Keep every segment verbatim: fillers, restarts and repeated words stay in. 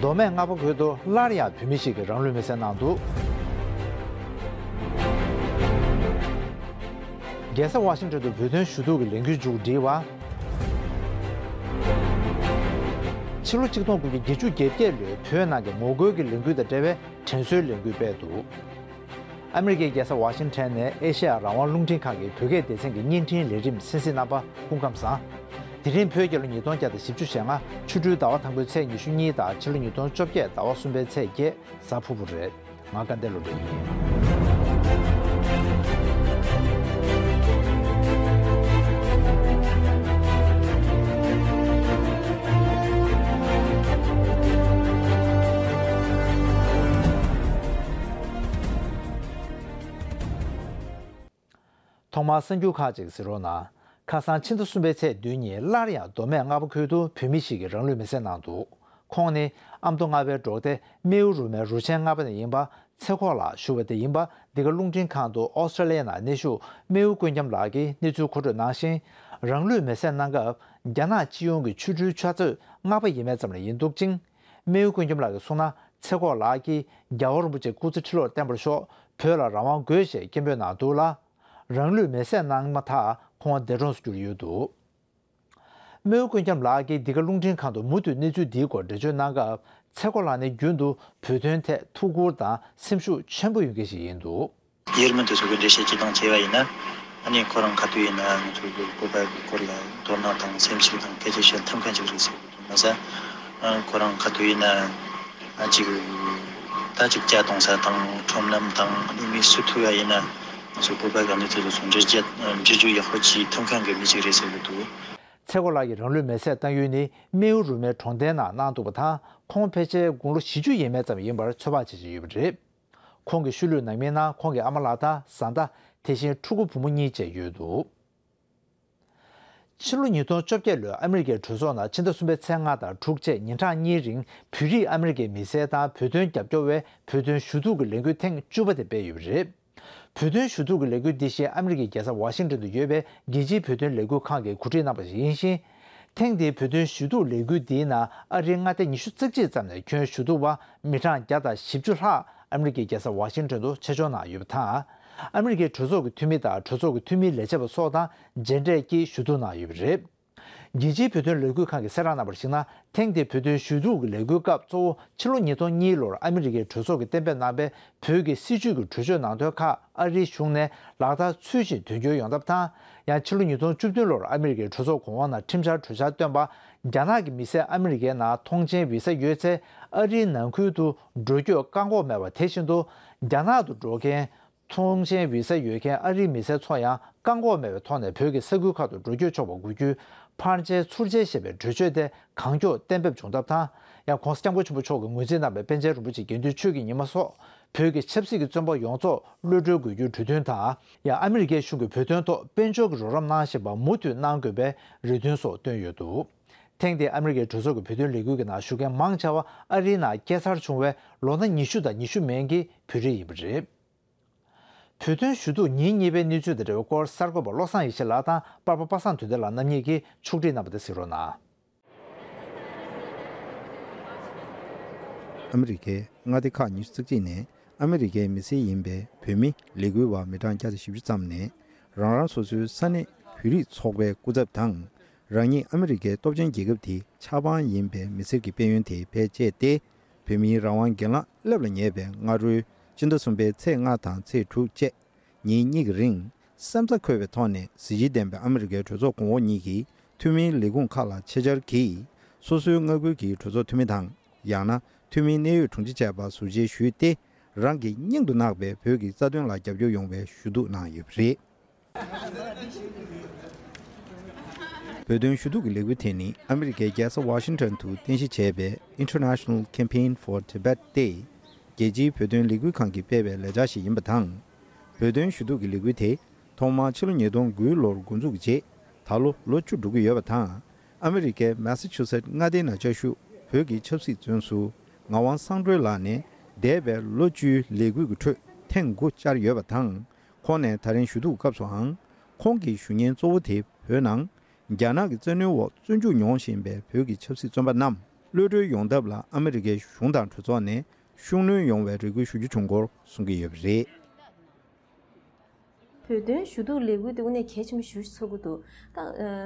མདོ་སྨད་རྔ་པ་ཁུལ་དུ་སླར་ཡང་བོད་མི་ཞིག་གིས་རང་ལུས་མེར་སྲེག་གནང་འདུག་རྒྱལ་ས་ཝ་ཤིང་ཊོན་དུ་བོད་དོན་ཞུ་གཏུག་གི་ལས་འགུལ་མཇུག་བསྒྲིལ་བ། ཕྱི་ལོ་ཆིག་སྟོང་དགུ་བརྒྱ་བརྒྱད་ཅུ་གྱ་བརྒྱད་ལོའི་བོད་ནང་གི་ངོ་རྒོལ་གྱི་ལས་འགུལ་དང་འབྲེལ་བའི་དྲན་གསོའི་ལས་འགུལ་སྤེལ་འདུག་ཨ་མི་རི་ཀའི་རྒྱལ་ས་ཝ་ཤིང་ཊོན་ནས་ཨེ་ཤེ་ཡ་རང་དབང་རླུང་འཕྲིན་ཁང་གི་བོད་སྐད་སྡེ་ཚན་གྱི་བརྙན་འཕྲིན་ལས་རིམ་གསན་གཟིགས་རྣམ་པ་སྐུ་ཁམས་བཟང་། དེ་རིང་བོད་རྒྱལ་ལོ་ཉིས་སྟོང་བརྒྱ་དང་བཞི་བཅུ་ཞེ་ལྔ་ཆུ་སྦྲུལ་ཟླ་བ་དང་པོའི་ཚེས་ཉི་ཤུ་གཉིས་དང་ཕྱི་ལོ་ཉིས་སྟོང་བཅོ་བརྒྱད་ཟླ་བ་གསུམ་པའི་ཚེས་བརྒྱད་གཟའ་ཕུར་བུ་རེད། ང་སྐལ་ལྡན་བློ་གྲོས་ཡིན། ཐོག་མར་གསར་འགྱུར་ཁག་ཅིག་གཟིགས་རོགས་གནང་། ཁ་སང་ཕྱི་ཟླ་གསུམ་པའི་ཚེས་བདུན་ཉིན་སླར་ཡང་མདོ་སྨད་རྔ་པ་ཁུལ་དུ་བོད་མི་ཞིག་གིས་རང་ལུས་མེར་སྲེག་གནང་འདུག་ཁོང་ནི་ཨ་མདོ་རྔ་པའི་འབྲོག་སྡེ་རྨེའུ་རུ་མའི་རུ་ཆེན་རྔ་པ་ནས་ཡིན་པ་ཚེ་ཁོག་ལགས་ཞུ་བ་དེ་ཡིན་པ་འདི་ག་རླུང་འཕྲིན་ཁང་དུ་ཨོ་སི་ཀྲེ་ལི་ཡའི་ནང་གནས་བཞུགས་རྨེའུ་ཀུན་འཁྱམ་ལགས་ཀྱིས་གནས་ཚུལ་མཁོ་སྤྲོད་གནང་ཞིང་། རང་ལུས་མེར་སྲེག་གནང་སྐབས་རྒྱ་ནག་སྤྱི་ཡོངས་ཀྱི་ཆོ་འཕྲུལ་ཆུ་ཚོད་རྔ་པ་ཡིན་མིན་ཙམ་ལ་ཡིན་འདུག་ཅིང་། རྨེའུ་ཀུན་འཁྱམ་ལགས་ཀྱིས་གསུངས་ན། ཚེ་ཁོག་ལགས་ཀྱིས་རྒྱལ་བ་རིན་པོ་ཆེ་སྐུ་ཚེ་ཁྲི་ལོར་བརྟན་པར་ཤོག་བོད་ལ་རང་དབང་དགོས་ཞེས་སྐད་འབོད་གནང་འདུག་ལ། རང་ལུས་མེར་སྲེག་གནང་མ་ཐག་ཁོང་འདས་གྲོངས་སུ་གྱུར་ཡོད་འདུག་རྨེའུ་ཀུན་འཁྱམ་ལགས་ཀྱིས་འདི་ག་རླུང་འཕྲིན་ཁང་དུ་མུ་མཐུད་གནས་ཚུལ་འདིའི་སྐོར་འགྲེལ་བརྗོད་གནང་སྐབས། ཚེ་ཁོག་ལགས་ནི་རྒྱུན་དུ་བོད་དོན་ཐད་ཐུགས་ཁུར་དང་སེམས་ཤུགས་ཆེན་པོ་ཡོད་མཁན་ཞིག་ཡིན་འདུག་ཡུལ་མི་དེ་ཚོ་གི་འགྲེལ་བཤད་ཅིག་དང་བྱས་པ་ཡིན་ན། ཨ་ནི་ཁོ་རང་ག་དུས་ཡིན་ན་ང་ཚོ་གི་བོད་པ་གི་སྐོར་ལ་དོ་སྣང་དང་སེམས་ཤུགས་དང་སྐད་ཆ་བཤད་ཐུབ་མཁན་ཅིག་རེད་ཟེར་གི་འདུག་མ་ཟད། ཨ་ཁོ་རང་ག་དུས་ཡིན་ན་ཨ་ཅིག་ད་ཅིག་ཇ་འཐུང་ས་དང་ཁྲོམ་ལམ་དང་ཨ་ནི་མི་སུ་ཐུག་ཡ་ཡིན་ན་ང་ཚོ་བོད་པ་ག་ནས་དེ་ཚོ་འགྲེལ་བརྗོད་འགྲེལ་བརྗོད་ཡག་པོ་བྱེད་ཐུབ་མཁན་གི་མི་ཅིག་རེད་ཟེར་གི་འདུག་ཚེ་ཁོག་ལགས་ཀྱིས་རང་ལུས་མེར་སྲེག་བཏང་ཡུལ་ནི་རྨེའུ་རུ་མའི་གྲོང་རྡལ་ནང་གནང་འདུག་པ་དང་ཁོང་ཕལ་ཆེར་དགུང་ལོ་བཞི་བཅུ་ཡས་མས་ཙམ་ཡིན་པར་ཚོད་དཔག་བྱེད་བཞིན་ཡོད་པ་རེད། ཁོང་གི་ཤུལ་ལུས་ནང་མིའི་ནང་ཁོང་གི་ཨ་མ་ལགས་དང་བཟའ་ཟླ། དེ་བཞིན་ཕྲུ་གུ་བུ་མོ་གཉིས་བཅས་ཡོད་འདུག་ཕྱི་ལོ་ཉིས་སྟོང་བཅོ་བརྒྱད་ལོའི་ཨ་མི་རི་ཀའི་གྲོས་ཚོགས་ནང་ཕྱི་ཟླ་གསུམ་པའི་ཚེས་ལྔ་དང་དྲུག་བཅས་ཉིན་གྲངས་གཉིས་རིང་བོད་རིགས་ཨ་མི་རི་ཀའི་མི་སེར་དང་བོད་དོན་རྒྱབ་སྐྱོར་བས་བོད་དོན་ཞུ་གཏུག་གི་ལས་འགུལ་ཐེངས་བཅུ་པ་དེ་སྤེལ་ཡོད་པ་རེད། བོད་དོན་ཞུ་གཏུག་གི་ལས་འགུལ་འདི་བཞིན་ཨ་མི་རི་ཀའི་རྒྱལ་ས་ཝ་ཤིང་ཊོན་དུ་ཡོད་པའི་རྒྱལ་སྤྱིའི་བོད་དོན་ལས་འགུལ་ཁང་གིས་གོ་སྒྲིག་གནང་པ་ཞིག་ཡིན་ཞིང་། ཐེངས་འདིའི་བོད་དོན་ཞུ་གཏུག་ལས་འགུལ་འདིའི་ནང་ཨ་རིའི་མངའ་སྡེ་ཉི་ཤུ་རྩ་གཅིག་ཙམ་ནས་ཁྱོན་ཞུ་གཏུག་པ་མི་གྲངས་བརྒྱ་དང་བཞི་བཅུ་ལྷག་ཨ་མི་རི་ཀའི་རྒྱལ་ས་ཝ་ཤིང་ཊོན་དུ་ཆེད་འབྱོར་གནང་ཡོད་པ་དང་། ཨ་མི་རི་ཀའི་གྲོས་ཚོགས་ཀྱི་འཐུས་མི་དང་གྲོས་ཚོགས་ཀྱི་འཐུས་མིའི་ལས་བྱེད་པ་སོགས་དང་མཇལ་འཕྲད་ཀྱིས་ཞུ་གཏུག་གནང་ཡོད་པ་རེད། རྒྱལ་སྤྱིའི་བོད་དོན་ལས་འགུལ་ཁང་གིས་གསལ་བསྒྲགས་གནང་བར་གཞིགས་ན། ཐེངས་འདིའི་བོད་དོན་ཞུ་གཏུག་གི་ལས་འགུལ་སྐབས་གཙོ་བོ་ཕྱི་ལོ་ཉིས་སྟོང་གཉིས་ལོར་ཨ་མི་རི་ཀའི་གྲོས་ཚོགས་ཀྱིས་གཏན་འབེབས་གནང་བའི་བོད་ཀྱི་སྲིད་བྱུས་ཀྱི་གྲོས་ཆོད་ནང་དོན་ཁག་ཨ་རིའི་གཞུང་ནས་ལག་བསྟར་ཚུལ་བཞིན་དོན་འཁྱོལ་ཡོང་ཐབས་དང་། ཡང་ཕྱི་ལོ་ཉིས་སྟོང་བཅུ་བདུན་ལོར་ཨ་མི་རི་ཀའི་གྲོས་ཚོགས་གོང་འོག་ནང་ཁྲིམས་འཆར་གྲོས་འཆར་བཏོན་པ། རྒྱ་ནག་གི་མི་སེར་ཨ་མི་རི་ཀའི་ནང་ཐོངས་མཆན་བི་ས་ཡོད་ཚེ་ཨ་རིའི་ནང་ཁུལ་དུ་འགྲོ་སྐྱོད་བཀག་འགོག་མེད་པ་དེ་བཞིན་དུ། རྒྱ་ནག་ཏུ་འགྲོ་མཁན། ཐོངས་མཆན་བི་ས་ཡོད་མཁན་ཨ་རིའི་མི་སེར་ཚོ་ཡང་བཀག་འགོག་མེད་པའི་ཐོག་ནས་བོད་ཀྱི་ས་ཁུལ་ཁག་ཏུ་འགྲོ་སྐྱོད་ཆོག་པ་དགོས་རྒྱུའི་ཕར་འཇལ་ཚུར་འཇལ་ཞེས་པའི་གྲོས་ཆོད་དེ་གང་མགྱོགས་གཏན་འབེབས་བྱུང་ཐབས་དང་། ཡང་གོང་ས་སྐྱབས་མགོན་ཆེན་པོ་མཆོག་གིས་ངོས་འཛིན་གནང་བའི་པཎ་ཆེན་རིན་པོ་ཆེ་དགེ་འདུན་ཆོས་ཀྱི་ཉི་མ་སོགས་བོད་ཀྱི་ཆབ་སྲིད་ཀྱི་བཙོན་པ་ཡོངས་རྫོགས་གློད་གྲོལ་དགོས་རྒྱུའི་གྲོས་མཐུན་དང་། ཡང་ཨ་མི་རི་ཀའི་གཞུང་གིས་བོད་དོན་ཐོག་དཔལ་འབྱོར་གྱི་རོགས་རམ་གནང་བཞིན་པ་མུ་མཐུད་གནང་དགོས་པའི་རེ་འདུན་སོགས་བཏོན་ཡོད་འདུག་ཐེངས་འདིའི་ཨ་མི་རི་ཀའི་གྲོས་ཚོགས་ཀྱི་བོད་དོན་ལས་འགུལ་གྱི་ནང་ཞུགས་མཁན་མང་ཆེ་བ་ཨ་རིའི་ནང་སྐྱེས་འཚར་བྱུང་བའི་ལོ་ན་ཉི་ཤུ་དང་ཉི་ཤུ་མན་གྱི་བོད་རིགས་ཡིན་པ་རེད། བོད་དོན་ཞུ་གཏུག་ཉིན་གཉིས་པའི་གནས་ཚུལ་དང་འབྲེལ་བའི་སྐོར་གསར་འགོད་པ་བློ་བཟང་ཡེ་ཤེས་ལགས་དང་པར་པ་པ་སངས་དོན་ལྡན་ལགས་རྣམ་གཉིས་ཀྱིས་ཕྱོགས་སྒྲིག་གནང་བ་དེ་གཟིགས་རོགས་གནང་། ཨ་མི་རི་ཀའི་མངའ་སྡེ་ཁག་ཉི་ཤུ་རྩ་གཅིག་ནས་ཨ་མི་རི་ཀའི་མི་སེར་ཡིན་པའི་བོད་མི་ལས་འགུལ་བ་མི་གྲངས་བརྒྱ་དང་བཞི་བཅུ་ཙམ་ནས་རང་རང་སོ་སོའི་ས་གནས་བོད་རིགས་ཚོགས་པའི་སྐུ་ཚབ་དང་། རང་ཉིད་ཨ་མི་རི་ཀའི་སྟོབས་ཆེན་རྒྱལ་ཁབ་དེའི་ཆབ་འབངས་ཡིན་པའི་མི་སེར་གྱི་དཔལ་ཡོན་དེ་ཕལ་ཆེ་སྟེ། བོད་མིའི་རང་དབང་སྒེར་ལངས་སླེབས་ལ་ཉེ་བའི་སྔ་དྲོའི་སྤྱི་ཟླ་གསུམ་པའི་ཚེས་ལྔ་དང་ཚེས་དྲུག་བཅས་ཉིན་གཉིས་ཀྱི་རིང་སེམས་རྩ་འཁོལ་བའི་ཐོག་ནས་གཟི་བརྗིད་ལྡན་པའི་ཨ་མི་རི་ཀའི་གྲོས་ཚོགས་གོང་འོག་གཉིས་ཀྱི་འཐུས་མིའི་ལས་ཁུངས་ཁག་ལ་ཆེད་བཅར་གྱིས་སོ་སོའི་མངའ་ཁུལ་གྱི་གྲོས་ཚོགས་འཐུས་མི་དང་། ཡང་ན་འཐུས་མིའི་གནད་ཡོད་དྲུང་ཆེ་བཅས་པ་ཟུར་མཇལ་ཞུས་ཏེ། རང་གི་སྙིང་དུ་བརྣག་པའི་བོད་ཀྱི་རྩ་དོན་ལ་རྒྱབ་སྐྱོར་ཡོང་བའི་ཞུ་གཏུག་གནང་ཡོད་པ་རེད། བོད་དོན་ཞུ་གཏུག་གི་ལས་འགུལ་དེ་ནི་ཨ་མི་རི་ཀའི་རྒྱལ་ས་ཝ་ཤིང་ཊོན་དུ་རྟེན་གཞི་བྱས་པའི་International Campaign for Tibet སྟེ། རྒྱལ་སྤྱིའི་བོད་དོན་ལས་འགུལ་ཁང་གིས་སྤེལ་བའི་ལས་འཆར་ཞིག་ཡིན་པ་དང་། བོད་དོན་ཞུ་གཏུག་གི་ལས་འགུལ་དེ་ཐོག་མར་ཕྱི་ལོ་ཉིས་སྟོང་དགུ་ལོར་འགོ་འཛུགས་ཀྱི་རྗེས་ད་ལོ་ལོ་བཅུ་འགྲོ་གི་ཡོད་པ་དང་། ཨ་མི་རི་ཀའི་མེ་སི་ཆུ་སེད་མངའ་སྡེའི་ནང་བཅའ་བཞུགས་བོད་ཀྱི་ཆབ་སྲིད་བཙོན་ཟུར་ངག་དབང་བསམ་གྲུབ་ལགས་ནས་འདས་པའི་ལོ་བཅུའི་ལས་འགུལ་གྱི་ཁྲོད་ཐེངས་དགུ་བཅར་ཡོད་པ་དང་། ཁོང་ནས་ད་རིང་ཞུ་གཏུག་སྐབས་སུའང་ཁོང་གི་ཞུ་སྙན་གཙོ་བོ་དེ་བོད་ནང་རྒྱ་ནག་གི་བཙན་གནོན་འོག་བཙོན་འཇུག་མྱོང་བཞིན་པའི་བོད་ཀྱི་ཆབ་སྲིད་བཙོན་པ་རྣམས་ གློད་གྲོལ་ཡོང་ཐབས་ལ་ཨ་མི་རི་ཀའི་གཞུང་དང་གྲོས་ཚོགས་ནས་ཤུགས་སྣོན་ཡོང་བའི་རེ་སྐུལ་ཞུ་རྒྱུ་བྱུང་སྐོར་གསུང་གི་ཡོད་པ་རེད། བོད་དོན་ཞུ་གཏུག་ལས་འགུལ་དེ་དངོས་གནས་གལ་ཆེན་པོ་ཞེ་པོ་ཅིག་ཚོར་གྱི་འདུག་ད་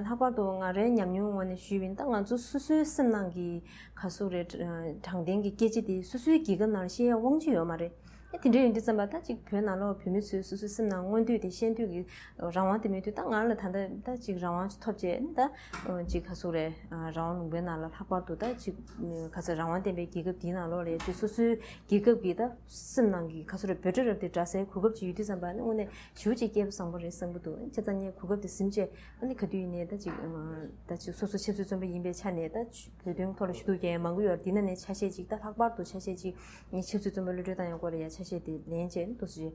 ལྷག་པར་དུ་ང་རའི་ཉམས་མྱོང་ངོས་ནས་ཞུས་པ་ཡིན་ན། ད་ང་ཚོ་སོ་སོའི་སེམས་ནང་གི་ག་ཟེར་དགོས་རེད། དྲང་བདེན་གྱི་སྐད་ཆ་དེ་སོ་སོའི་རྒྱལ་ཁབ་ནང་ལ་བཤད་ཡ་དབང་ཆ་ཡོད་མ་རེད། ཨེ་དེ་འདྲ་ཡིན་དུས་ཙམ་པ། ད་ཅིག་བོད་ནང་ལོགས་བོད་མི་ཚོས་སོ་སོའི་སེམས་ནང་མངོན་འདོད་དེ་བཤད་འདོད་ཀྱི་རང་དབང་དེ་མེད་དུས། ད་ང་ལ་ད་ལྟ་ད་ཅིག་རང་དབང་ཅིག་ཐོབ་བྱས་ནས། ད་ཅིག་ག་ཟེར་དགོས་རེད། རང་དབང་ལུང་པའི་ནང་ལ་ལྷག་པར་དུ་ད་ཅིག་ག་ཟེར། རང་དབང་ལྡན་པའི་རྒྱལ་ཁབ་དེའི་ནང་ལོགས་ལ་ཡ་ཅིག་སོ་སོའི་རྒྱལ་ཁབ་ཀྱི་ད་སེམས་ནང་གི་ག་ཟེར་དགོས་རེད། འབོད་སྒྲ་རབ་དེ་སྒྲ་སའི་གོ་སྐབས་ཅིག་ཡོད་དུས་ཙམ་པ་ནི། དངོས་གནས་ཞེ་པོ་ཅིག་སྐལ་བ་བཟང་པོ་རེད་བསམ་གྱི་འདུག་བྱས་ཙང་ངས་གོ་སྐབས་དེ་ཟིན་བྱས། ཨ་ནི་ག་དུས་ཡིན་ནའི་ད་ཅིག་ད་ཅིག་སོ་སོ་ཆབ་སྲིད་བཙོན་པ་ཡིན་པའི་ཆ་ནས། ད་བོད་དོན་ཐོག་ལ་ཞུ་གཏུག་རྒྱག་མཁན་མང་པོ་ཡོད་རེད། དེ་ནང་ནས་ཆ་ཤས་ཅིག་ད་ལྷག་པར་དུ་ཆ་ཤས་ཅིག་ངས་ཆབ་སྲིད་བཙོན་པ་གློད་གྲོལ་བཏང་ཡག་སྐོར་ལ་ཡ་ཆ་ཤས་དེ་ལེན་བྱས་ནས། ཏོག་ཙམ་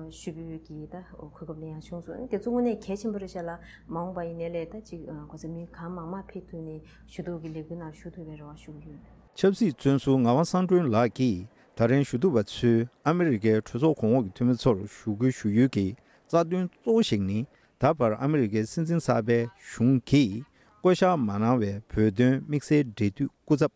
ཞུ་འབུལ་གྱི་ད་གོ་སྐབས་ལེན་ཡག་བྱུང་སོང་། དེ་ཚོ་དངོས་གནས་གལ་ཆེན་པོ་རེད་ཤག་ལ། མ་འོངས་པ་ཡིན་ནའི་ལས་ད་ཅིག་ག་ཟེར། མི་གང་མང་མང་ཕེབས་ཐུབ་ནས་ཞུ་གཏུག་གི་ལས་འགུལ་ནང་ཞུགས་ཐུབ་པའི་རེ་བ་ཞུ་གི་ཡོད། ཆབ་སྲིད་བཙོན་ཟུར་ངག་དབང་བསམ་གྲུབ་ལགས་ཀྱིས་ད་རིང་ཞུ་གཏུག་པ་ཚོས་ཨ་མི་རི་ཀའི་གྲོས་ཚོགས་གོང་འོག་གི་འཐུས་མི་ཚོར་ཞུ་སྐུལ་ཞུ་ཡུལ་གྱི་རྩ་དོན་གཙོ་བོ་ཞིག་ནི། ད་བར་ཨ་མི་རི་ཀའི་སྲིད་འཛིན་གསར་པའི་གཞུང་གིས་བསྐོ་བཞག་མ་གནང་བའི་བོད་དོན་དམིགས་བསལ་འབྲེལ་མཐུད་སྐུ་ཚབ་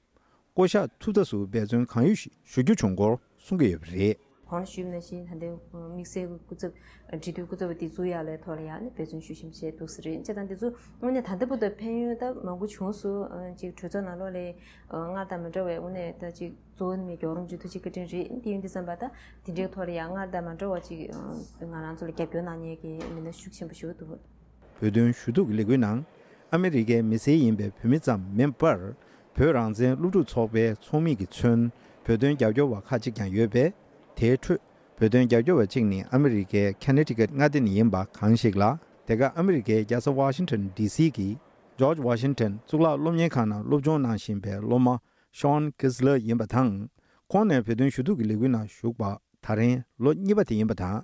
བསྐོ་བཞག་ཐུབ་ཐབས་སུ་འབད་བརྩོན་གང་ཡོད་ཞིག་ཞུ་རྒྱུ་བྱུང་སྐོར་གསུང་གི་ཡོད་པ་རེད། གོང་ལ་ཞུས་པ་ནང་བཞིན། ད་ལྟའི་དམིགས་བསལ་སྐུ་ཚབ་འབྲེལ་མཐུད་སྐུ་ཚབ་པ་དེ་བཙུགས་ཡག་ལ་ཐོག་ལ་ཡ་ནི་འབད་བརྩོན་ཞུ་བཞིན་བྱས་འདུག་ས་རེད། བྱས་ཙང་དེ་ཚོ་དངོས་གནས་ད་ལྟ་བར་དུ་ཕན་ཡོན་ད་མང་པོ་བྱུང་སོང་། ཅིག་གྲོས་ཚོགས་ནང་ལོགས་ལ་སྔར་དང་མི་འདྲ་བའི། དངོས་གནས་ད་ཅིག་གཙོ་བོ་ནི་མི་རྒྱལ་བ་རིན་པོ་ཆེ་ཐུགས་རྗེ་བཀའ་དྲིན་རེད། དེ་ཡིན་དུས་ཙམ་པ་ད་དེ་འདྲའི་ཐོག་ལ་ཡ་སྔར་དང་མ་འདྲ་བ་ཅིག་ང་རང་ཚོ་ལ་རྒྱབ་སྐྱོར་གནང་མཁན་གྱི་མི་སྣ་ཤུགས་ཆེན་པོ་ཞིག་འདུག་བོད་དོན་ཞུ་གཏུག་གི་ལས་འགུལ་ནང་ཨ་མི་རི་ཀའི་མི་སེར་ཡིན་པའི་བོད་མི་ཙམ་མིན་པར། བོད་རང་བཙན་སློབ་ཕྲུག་ཚོགས་པའི་ཚོགས་མི་གིས་མཚོན་བོད་དོན་རྒྱབ་སྐྱོར་བ་ཁག་ཅིག་ཀྱང་ཡོད་པས། དེའི་ཁྲོད་བོད་དོན་རྒྱབ་སྐྱོར་བ་གཅིག་ནི་ཨ་མི་རི་ཀའི་ཁ་ནེ་ཊི་ཀེཊ་མངའ་སྡེ་ནས་ཡིན་པ་གང་ཞིག་ལ། དེ་ག་ཨ་མི་རི་ཀའི་རྒྱལ་ས་ཝ་ཤིང་ཊོན་ཌི་སི་གི་ཇོརྗ་ཝ་ཤིང་ཊོན་གཙུག་ལག་སློབ་གཉེར་ཁང་ནང་སློབ་སྦྱོང་གནང་བཞིན་པའི་སློབ་མ་ཤོན་ཀིས་ལར་ཡིན་པ་དང་། ཁོང་ནས་བོད་དོན་ཞུ་གཏུག་གི་ལས་འགུལ་ནང་ཞུགས་པ་ད་རིང་ལོ་གཉིས་པ་དེ་ཡིན་པ་དང་།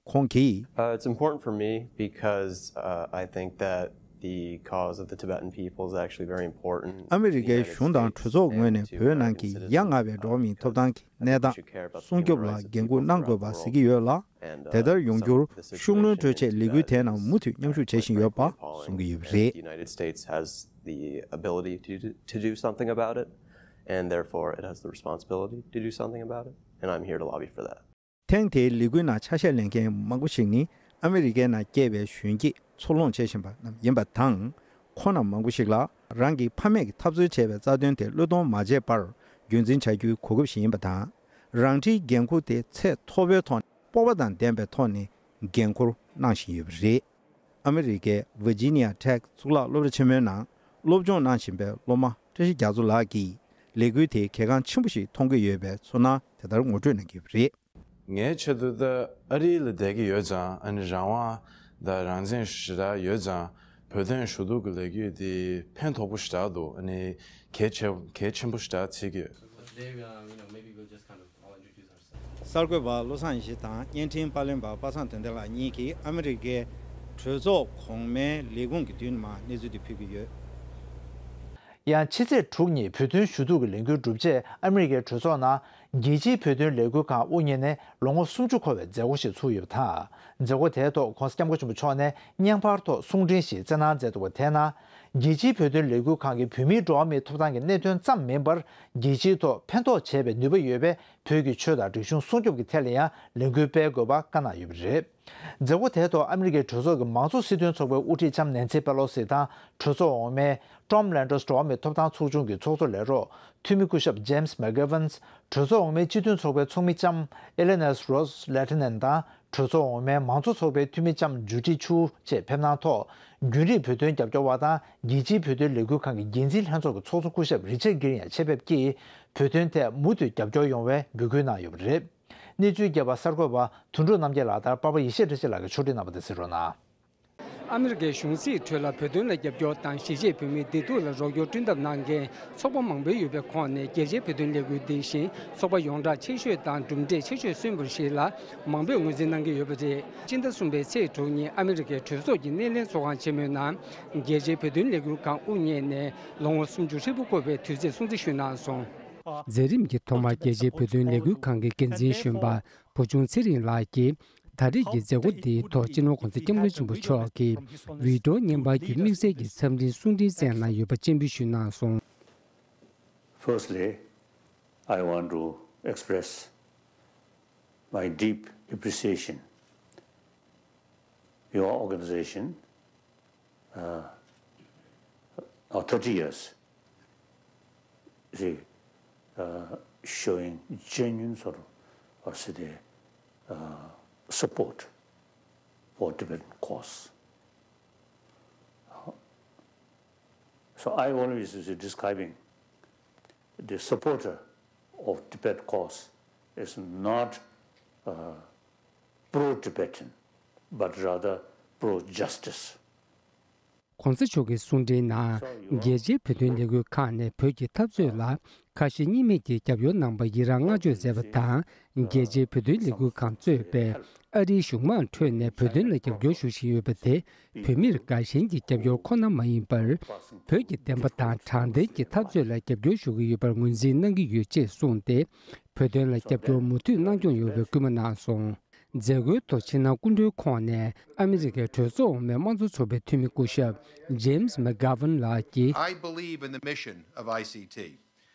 ཁོང་གིས། Uh, it's important for me because uh, I think that the cause of the Tibetan people is actually very important. ཨ་མི་རི་ཀའི་གཞུང་དང་གྲོས་ཚོགས་ངོས་ནས་བོད་ནང་གི་ཡ་ང་བའི་འགྲོ་བ་མིའི་ཐོབ་ཐང་གི་གནས་སྟངས་སྲུང་སྐྱོབ་ལ་འགན་འཁུར་གནང་དགོས་པ་གཟིགས་ཀྱི་ཡོད་ལ། དེ་ལྟར་ཡོང་རྒྱུར་ཤུགས་སྣོན་སྤྲོད་ཆེད་ལས་འགུལ་དེའི་ནང་མུ་མཐུད་མཉམ་ཞུགས་བྱེད་བཞིན་ཡོད་པ་གསུང་གི་ཡོད་པ་རེད། The United States has the ability to do, to do something about it, and therefore it has the responsibility to do something about it, and I'm here to lobby for that. ཐེངས་དེའི་ལས་འགུལ་ནང་ཆ་ཤས་ལེན་མཁན་མང་པོ་ཞིག་ནི་ཨ་མི་རི་ཀའི་ནང་སྐྱེས་པའི་གཞོན་སྐྱེས་འཚར་ལོངས་བྱེད་བཞིན་པ་རྣམས་ཡིན་པ་དང་། ཁོང་རྣམས་མང་པོ་ཞིག་ལ་རང་གི་ཕ་མེས་ཀྱིས་འཐབ་རྩོད་བྱས་པའི་རྩ་དོན་དེ་བློས་གཏོང་མ་བྱས་པར་རྒྱུན་འཛིན་བྱ་རྒྱུའི་གོ་སྐབས་ཤིག་ཡིན་པ་དང་། རང་འཁྲིའི་འགན་འཁུར་དེ་ཚད་མཐོ་པོའི་ཐོག་ནས་སྤོབས་པ་དང་ལྡན་པའི་ཐོག་ནས་འགན་འཁུར་གནང་བཞིན་ཡོད་པ་རེད། ཨ་མི་རི་ཀའི་ཝི་ཇི་ནི་ཡ་ཊེག་གཙུག་ལག་སློབ་གྲྭ་ཆེན་མོའི་ནང་སློབ་སྦྱོང་གནང་བཞིན་པའི་སློབ་མ་བཀྲ་ཤིས་རྒྱ་མཚོ་ལགས་ཀྱིས་ལས་འགུལ་དེ་གལ་འགངས་ཆེན་པོ་ཞིག་མཐོང་གི་ཡོད་པའི་ཚོར་སྣང་དེ་ལྟར་ངོ་སྤྲོད་གནང་གི་ཡོད་པ་རེད། ངའི་ཆེད་དུ་ད་ཨ་རི་ལ་བསྡད་ཀྱི་ཡོད་ཙང་། ཨ་ནི་རང་དབང་དང་རང་བཙན་ཞེ་དྲག་ཡོད་ཙང་། བོད་དོན་ཞུ་གཏུག་གི་ལས་འགུལ་འདི་ཕན་ཐོགས་པོ་ཞེ་དྲག་འདུག་ཨ་ནི་གལ་ཆེ་གལ་ཆེན་པོ་ཞེ་དྲག་བརྩི་གི་ཡོད། So today, uh, you know, maybe we'll just kind of all introduce ourselves. གསར་འགོད་པ་བློ་བཟང་ཡེ་ཤེས་དང་བརྙན་འཕྲིན་པར་ལེན་པ་པ་སངས་དོན་ལྡན་ལགས་གཉིས་ཀྱིས་ཨ་མི་རི་ཀའི་གྲོས་ཚོགས་གོང་མའི་ལས་ཁུངས་ཀྱི་མདུན་མར་གནས་ཚུལ་དེ་ཕུལ་གྱི་ཡོད། ཡང་ཕྱི་ཚེས་དྲུག་ཉིན་བོད་དོན་ཞུ་གཏུག་གི་ལས་འགུལ་གྲུབ་རྗེས། ཨ་མི་རི་ཀའི་གྲོས་ཚོགས་ནང་རྒྱལ་སྤྱིའི་བོད་དོན་ལས་འགུལ་ཁང་དབུ་བརྙེས་ནས་ལོ་ངོ་སུམ་ཅུ་འཁོར་བའི་མཛད་སྒོ་ཞིག་ཚུགས་ཡོད་པ་དང་། མཛད་སྒོ་དེའི་ཐོག་༧གོང་ས་༧སྐྱབས་མགོན་ཆེན་པོ་མཆོག་ནས་བརྙན་པར་ཐོག་གསུང་འཕྲིན་ཞིག་བསྩལ་གནང་མཛད་འདུག་པ། དེའི་ནང་རྒྱལ་སྤྱིའི་བོད་དོན་ལས་འགུལ་ཁང་གིས་བོད་མིའི་འགྲོ་བ་མིའི་ཐོབ་ཐང་གི་གནད་དོན་ཙམ་མིན་པར། རྒྱལ་སྤྱིའི་ཐོག་ཕན་ཐོགས་བྱེད་པའི་ནུས་པ་ཡོད་པའི་བོད་ཀྱི་ཆོས་དང་རིག་གཞུང་སྲུང་སྐྱོབ་ཀྱི་ཐད་ལ་ཡང་ལས་འགུལ་སྤེལ་དགོས་པ་བཀའ་གནང་ཡོད་པ་རེད། མཛད་སྒོ་དེའི་ཐོག་ཨ་མི་རི་ཀའི་གྲོས་ཚོགས་ཀྱི་མང་གཙོ་སྲིད་དོན་ཚོགས་པའི་དབུ་ཁྲིད་ལྕམ་ནེན་སི་པེ་ལོ་སི་དང་། གྲོས་ཚོགས་འོག་མའི་ཊོམ་ལན་ཌར་སི་འགྲོ་བ་མིའི་ཐོབ་ཐང་ཚོགས་ཆུང་གི་ཚོགས་གཙོ་ལས་རོགས་འཐུས་མི་སྐུ་ཞབས་ཇེམ་སི་མེག་གྷེ་ཝན། གྲོས་ཚོགས་འོག་མའི་སྤྱི་མཐུན་ཚོགས་པའི་ཚོགས་མི་ལྕམ་ཨེ་ལེ་ནས་རོས་ལེ་ཐི་ནན་དང་། གྲོས་ཚོགས་འོག་མའི་མང་གཙོ་ཚོགས་པའི་འཐུས་མི་ལྕམ་ཇུ་ཏི་ཆུ་བཅས་ཕེབས་གནང་ཐོག་རྒྱུན་རིང་བོད་དོན་རྒྱབ་སྐྱོར་བ་དང་། རྒྱལ་སྤྱིའི་བོད་དོན་ལས་འགུལ་ཁང་གི་འགན་འཛིན་ལྷན་ཚོགས་ཀྱི་ཚོགས་གཙོ་སྐུ་ཞབས་རི་ཆར་གྷིར་ཡང་ཆེད་ཕེབས་ཀྱིས། བོད་དོན་ཐད་མུ་མཐུད་རྒྱབ་སྐྱོར་ཡོང་བའི་འབོད་སྐུལ་གནང་ཡོད་པ་རེད། གནས་ཚུལ་རྒྱས་པ་གསར་འགོད་པ་དོན་གྲུབ་རྣམ་རྒྱལ་ལགས་དང་པར་པ་ཡེ་ཤེས་བཀྲ་ཤིས་ལགས་ཀྱིས་ཕྱོགས་སྒྲིག་གནང་བ་དེ་གཟིགས་རོགས་གནང་། ཨ་མི་རི་ཀའི་གཞུང་སྲིད་ཁྲོད་ལ་བོད་དོན་ལ་རྒྱབ་སྐྱོར་དང་གཞིས་བྱེས་བོད་མིའི་བདེ་སྡུག་ལ་རོགས་སྐྱོར་བསྐྲུན་ཐབས་གནང་མཁན་ཚོགས་པ་མང་པོའི་ཡོད་པའི་ཁོངས་ནས། རྒྱལ་སྤྱིའི་བོད་དོན་ལས་འགུལ་འདི་བཞིན་ཚོགས་པ་ཡོངས་གྲགས་ཆེ་ཤོས་དང་གྲུབ་འབྲས་ཆེ་ཤོས་སོན་པ་ཞིག་ལ་མང་པོས་ངོས་འཛིན་གནང་གི་ཡོད་པ་རེད། སྤྱི་ཟླ་གསུམ་པའི་ཚེས་དྲུག་ཉིན་ཨ་མི་རི་ཀའི་གྲོས་ཚོགས་ཀྱི་སྣེ་ལེན་ཚོགས་ཁང་ཆེན་མོའི་ནང་། རྒྱལ་སྤྱིའི་བོད་དོན་ལས་འགུལ་ཁང་དབུ་བརྙེས་ནས་ལོ་ངོ་སུམ་ཅུ་ཧྲིལ་པོ་འཁོར་བའི་དུས་ཚིགས་སྲུང་བརྩི་ཞུས་གནང་སོང་། མཛད་རིམ་གྱི་ཐོག་མར་རྒྱལ་སྤྱིའི་བོད་དོན་ལས་འགུལ་ཁང་གི་འགན་འཛིན་གཞོན་པ་བུ་ཆུང་ཚེ་རིང་ལགས་ཀྱིས། ད་རེས་ཀྱི་མཛད་སྒོ་འདིའི་ཐོག་སྤྱི་ནོར་༧གོང་ས་༧སྐྱབས་མགོན་ཆེན་པོ་མཆོག་གིས་བི་ཌི་ཡོ་བརྙན་པར་གྱི་དམིགས་བསལ་གྱི་འཚམས་འཕྲིན་གསུང་འཕྲིན་བསྩལ་གནང་ཡོད་པ་སྤྱན་འབུལ་ཞུས་གནང་སོང་། Firstly, I want to express my deep appreciation. Your organization, uh, now thirty years, see, uh, showing genuine sort of, or say, uh, support for Tibetan cause. So I always is describing the supporter of Tibet cause is not, uh, pro-Tibetan, but rather pro-justice. གོང་ས་མཆོག་གིས་གསུང་འཕྲིན་ནང་། རྒྱལ་སྤྱིའི་བོད་དོན་ལས་འགུལ་ཁང་ནས་བོད་ཀྱི་འཐབ་རྩོད་ལ་ཁ་ཞེ་གཉིས་མེད་ཀྱིས་རྒྱབ་སྐྱོར་གནང་བར་ཡི་རང་བསྔགས་བརྗོད་མཛད་པ་དང་། རྒྱལ་སྤྱིའི་བོད་དོན་ལས་འགུལ་ཁང་གཙོས་པའི་ཨ་རིའི་གཞུང་མང་ཁྲོད་ནས་བོད་དོན་ལ་རྒྱབ་སྐྱོར་ཞུ་བཞིན་ཡོད་པ་དེ། བོད་མིར་དགའ་ཞེན་གྱི་རྒྱབ་སྐྱོར་ཁོ་ན་མ་ཡིན་པར། བོད་ཀྱི་བདེན་པ་དང་དྲང་བདེན་གྱི་འཐབ་རྩོད་ལ་རྒྱབ་སྐྱོར་ཞུ་གི་ཡོད་པར་ངོས་འཛིན་གནང་གི་ཡོད་ཅེས་གསུངས་ཏེ། བོད་དོན་ལ་རྒྱབ་སྐྱོར་མུ་མཐུད་གནང་སྐྱོང་ཡོང་བའི་སྐུལ་མ་གནང་སོང་། མཛད་སྒོའི་ཐོག་ཕྱི་ནང་སྐུ་མགྲོན་ཁོངས་ནས་ཨ་མི་རི་ཀའི་གྲོས་ཚོགས་འོག་མའི་དམངས་གཙོ་ཚོགས་པའི་འཐུས་མི་སྐུ་ཞབས་James McGovern ལགས་ཀྱིས། I believe in the mission of I C T.